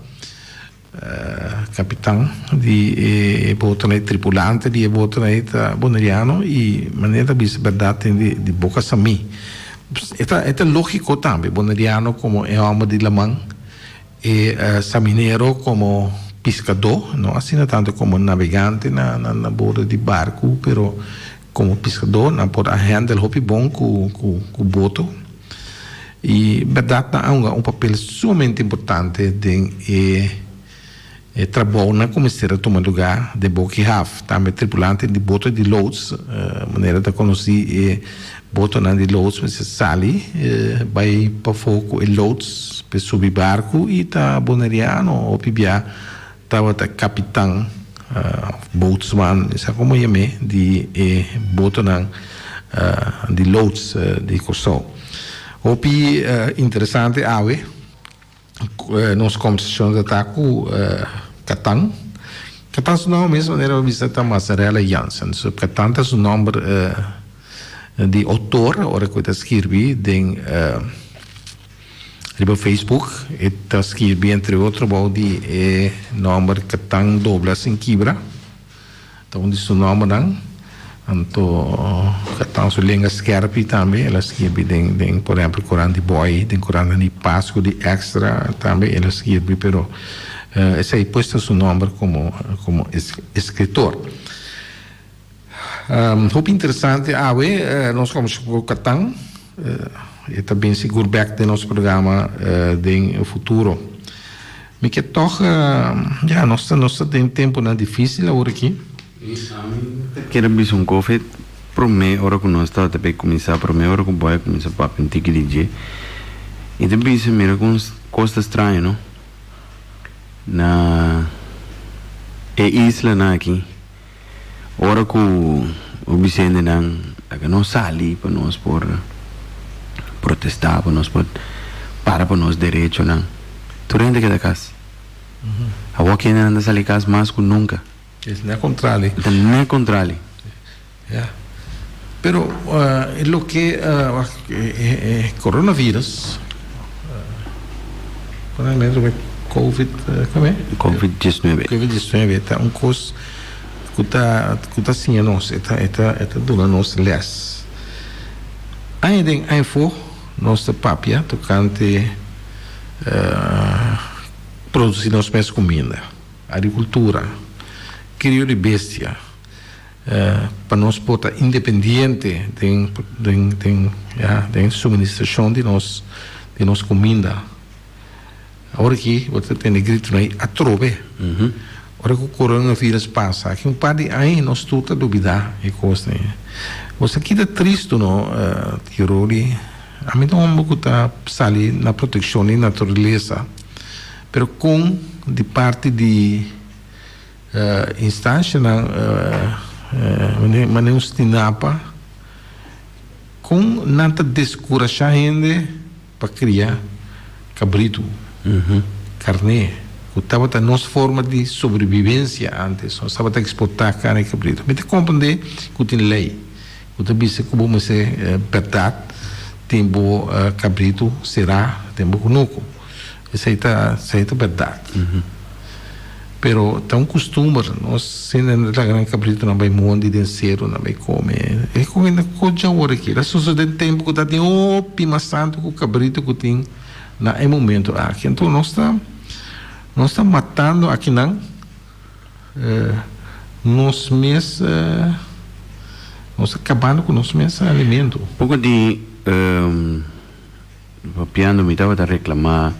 Kapitan di e botonan ei, tripulante di e botonan ei ta boneriano i manera ta bisa bèrdat tin di boka samí. E ta e ta lógiko tambe, boneriano komo e hòmber di laman, e saminero komo piskadó, no asina tantu komo nabegante na na bordo di barku, pero komo piskadó nan por a hèndel hopi bon ku ku boto. I bèrdat nan a hunga un papel sumamente importante den e e trabounan ku mester a tuma lugá den Boki Haf. Tambe tripulante di boto di loods, manera ta konosí e botonan di loods mester sali bai pafó ku e loods pa e subi barku i ta boneriano hopi bia tabata kapitan òf bootsman, mi sa komo yam'é, di e botonan di loods di Kòrsou. Hopi interesante awe nos kombersashon ta ta ku Katan. Katan su nòmber mes manera bo bisa ta Mazzarella Jansen. So Katan ta su nòmber di outor ora ku e ta skirbi den Riba Facebook e ta skirbi entre otro bou di e nòmber Katan Dobla Sin Kibra, ta un di su nòmbernan. Anto Katan su lenga skèrpi tambe el a skirbi den den por ehèmpel korant di Bòi, den korantnan di Pasku, di Extra tambe el a skirbi pero esei pues ta su nòmber komo komo eskritor. Hopi interesante awe nos kombersa ku Katan. E ta bin sigur bek den nos programa den futuro. Mi ke tog ya nos ta nos ta den temponan dificil awor aki.
Ami ta kere bisa un kofe prome ora ku nos tabata bay kuminsá prome ora ku boy a kuminsá papia un tiki di dje i ta bisa mira kon kos ta straño no na e islanan aki. Ora ku bo bisa hendenan laga nos sali pa nos por protestá, pa nos por para pa nos derechonan, tur hende keda kas. Awor ki hendenan ta sali kas mas ku nunka.
Es ne kontrali.
Ta ne kontrali.
Ya. Pero e loke e coronavirus, Covid, como e?
Covid diesnuebe.
Covid diesnuebe ta un cos cu ta cu ta siña nos, e ta e ta e ta duna nos les. Aña den aña afo nos ta papia tocante produci nos mes cuminda, agricultura, crio di bestia. Pa nos por ta independiente den den den ya den suministrashon di nos di nos kuminda. Awor aki bo ta tende gritonan ei atrobe. Ora ku coronavirus pasa aki un par di aña nos tur ta dubida e kosnan ei. Bo sa kita tristu no tio Roli. Ami ta un homber ku ta sali na protekshon di naturalesa pero kon di parti di Instancianan manera un Stinapa, con nan ta descurasha hende pa cria cabritu, carne, cu tabata nos forma di sobrevivencia antes, nos tabata exporta carne cabritu. Mi ta comprende cu tin ley cu ta bisa cu bo mester berdad tin bo cabritu cera den bo cunucu. Esei ta esei ta bèrdat. Pero ta un kustumber, nos sinda nan ta laga nan kabritonan bai mondi den seru nan bai kome. E kon e ta kocha awor aki. Ta sosodé den tempu ku ta tin hopi mas tantu ku kabrito ku tin na e momento aki. Anto nos ta nos ta matando akinan nos mes nos ta kabando ku nos mes alimento.
Poko di Papiando mi tabata reclama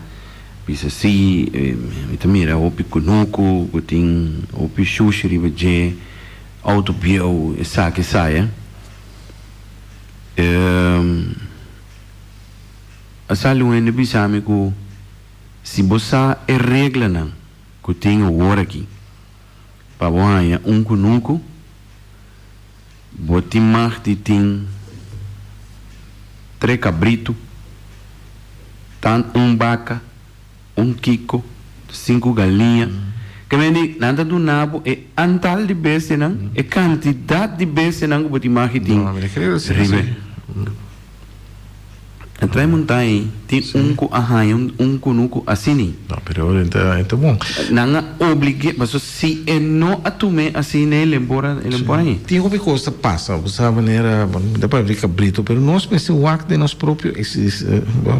bisa si mi ta mira hopi cunucu cu tin hopi shushi riba dje auto bieu esaki esaya a sali un hende bisa mi cu si bo sa e reglanan cu tin awor aki pa bo haña un cunucu Bo tin mag di tin tre kabritu, tan un baka, un kiko, sinku galiña. Ke men di, nan ta duna bo e antal di bestianan, e kantidat di bestianan ku bo tin mag di tin riba e. E trae montaña ei, tin un ku a haña un kunuku asini.
No, pero e ta, e ta bon.
Nan a oblig'é, pasobra si e no a tum'é asina e lempora, e lempora ei.
Tin hopi kos ta pasa, bo sa manera, bo no ta papia di kabrito, pero nos mester wak den nos propio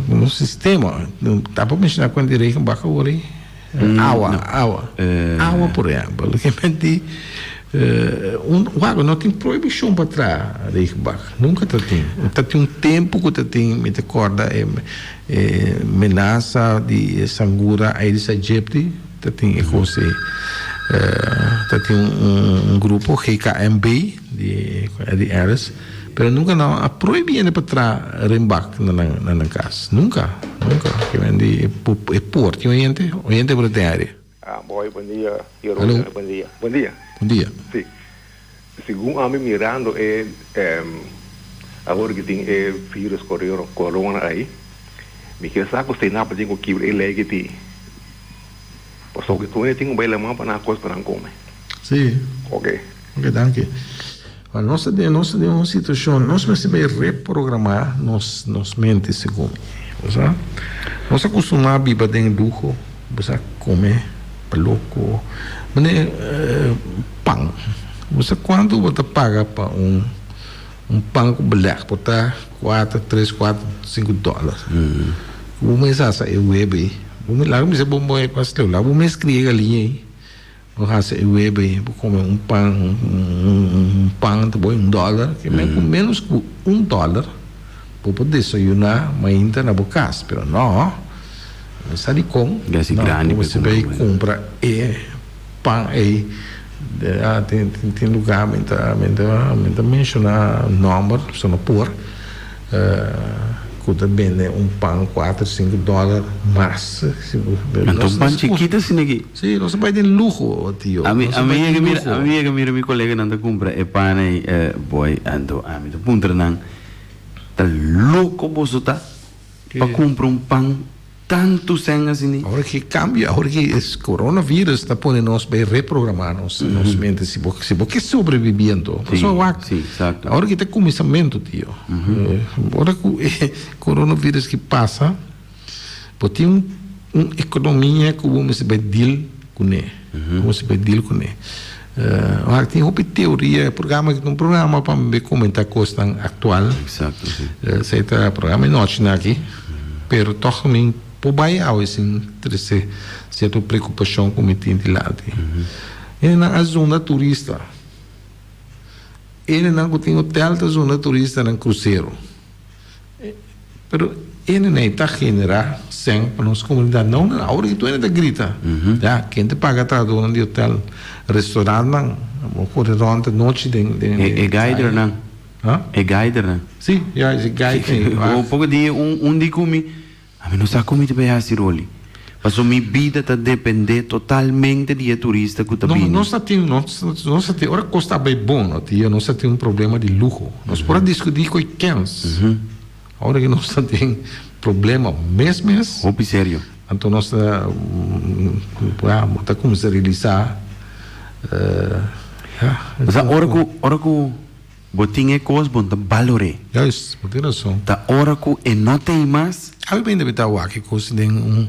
nos sistema. Ta por menshoná kuenta di regenbak awor ei? Awa, awa, awa por ehempel. Loke men di un wak no tin prohibishon pa traha regenbak, nunka ta tin. Ta tin un tempu ku ta tin, mi ta kòrda e menasa di e sangura Aedes aegypti, ta tin e kos ei. Ta tin un grupo GKMB di Eddie Ellis. Pero nunca nan a prohibi hende pa traha renbak na nan na nan cas. Nunca, nunca. Ke men di e por tin oyente, oyente por den area.
Ah, boy, bon dia,
Hallo.
Jeroen, bon dia. Bon dia.
Bon dia.
Sí. Segun ami mirando e awor ki tin e virus corona ai, mi kier sa ku Stinapa tin ku kibra e lei ki tin. Pasobra ku tur hende tin ku bai laman pa nan kos pa nan kome.
Sí.
Ok.
Ok, danki. Bueno, nos ta den, nos ta den un situacion, nos mester bay reprograma nos, nos mente segun mi. Bo sa? Nos a costuma biba den luho, bo sa, come pa loco, mane pan. Bo sa cuanto bo ta paga pa un, un pan cu beleg? Por ta cuater, tres, cuater, cinco dollar. Bo mes hasa e web ey. Bo mes, laga mi bisa bo, bo pas leu, laga bo mes cria e galiña ey. Bo hasi e web ei, bo come un pan, un pan ta bo un dollar, ke men ku menos ku un dollar bo por desayuna mainta na bo kas, pero no, bo sa dikon, no, bo mester bai kumpra e pan ei, tin tin lugar mi ta mi ta mi ta menshona nomber, so no por. Ku ta bende un pan kuater sinku dòler mas.
Anto un pan chikito asina aki.
Sí, nos a bai den luho, tio.
Ami ami yega mira ami yega mira mi koleganan ta kumpra e pan ei boy anto ami ta puntra nan ta loko boso ta pa kumpra un pan Tantu sèn asini.
Awor ki kambio, awor ki e coronavirus ta pone nos bay reprograma nos nos mente si bo si bo ke sobrevivi anto.
Sí,
Pasobra wak
sí, exacto.
awor ki ta kuminsamentu tio. Ora ku e coronavirus ki pasa bo tin un un ekonomia ku bo mester bay deal kuné, bo mester bay deal kuné. Wak tin hopi teoria e programa aki ta un programa pa mi comenta cosnan actual.
Exacto si.
Esey ta programa e nochi aki pero toch mi por bay awe sin trece cierto preocupacion cu mi tin dilanti. Hendenan a zunda turista. Hendenan ku tin hotel ta zona turistanan krusero. Pero hendenan ta generá sèn pa nos komunidat. No, awor ki tur hende ta grita. Ya, ken ta paga trahadónan di hotel, restorantnan, bo kore rònt anochi den den.
E guidernan. E guidernan.
Sí, ya, e guide.
Poko dia un di ku mi. Ami no sa kon mi ta bay hasi Rolly. Paso mi bida ta depende totalmente di e turista ku ta bini.
No, nos ta tin, nos ta tin, ora kos ta bay bon no tio, nos ta tin un problema di luho. Nos por a diskuti ku e kens. Ora ku nos ta tin problema mes mes.
Hopi serio.
Anto nos ta, ya, bo ta kuminsá realisá, ya.
Pasobra ora ku, ora ku. Bo tin e kos bon ta balor'é.
Juist, bo tin rason.
Ta ora ku e no t'ei mas.
Abi bende mi ta wak e kos den un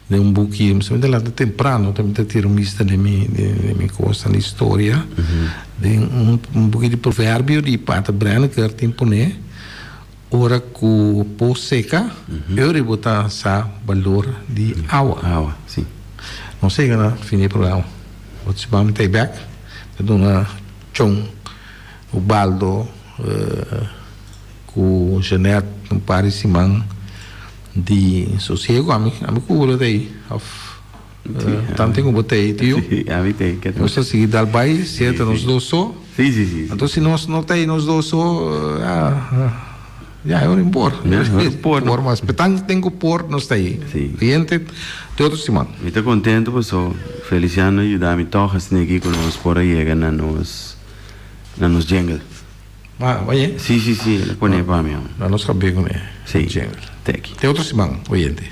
den un buki, mi ta lanta temprano ta mi ta tira un bista den mi den mi kosnan di historia, den un un buki di proverbio di Pater Brenneker tin pone ora ku pos seka e ora bo ta sa balor di awa.
Awa, si.
Nos yega na fin di e programa. Otro siman mi ta ei bek ta duna chon. Ubaldo ku Jeanette un par di siman di sosiego. Ami ami ku bo ta ei of tanten ku bo ta ei tio.
Ami ta ei.
Nos ta sigui dal bai sierto nos dos so.
Si si si.
Anto si nos no ta ei nos dos so ya e ora por.
Por.
Por mas pero tanten ku por nos ta ei. Riente te otro siman.
Mi ta contento paso Feliciano a yuda mi tog asina aki ku nos por a yega na nos. Na nos jingle.
Ah, oye.
Sí, sí, sí, el a pone pa mi.
Na nos kab'é kuné.
Sí.
Jingle.
Teki.
Te otro siman, oyente.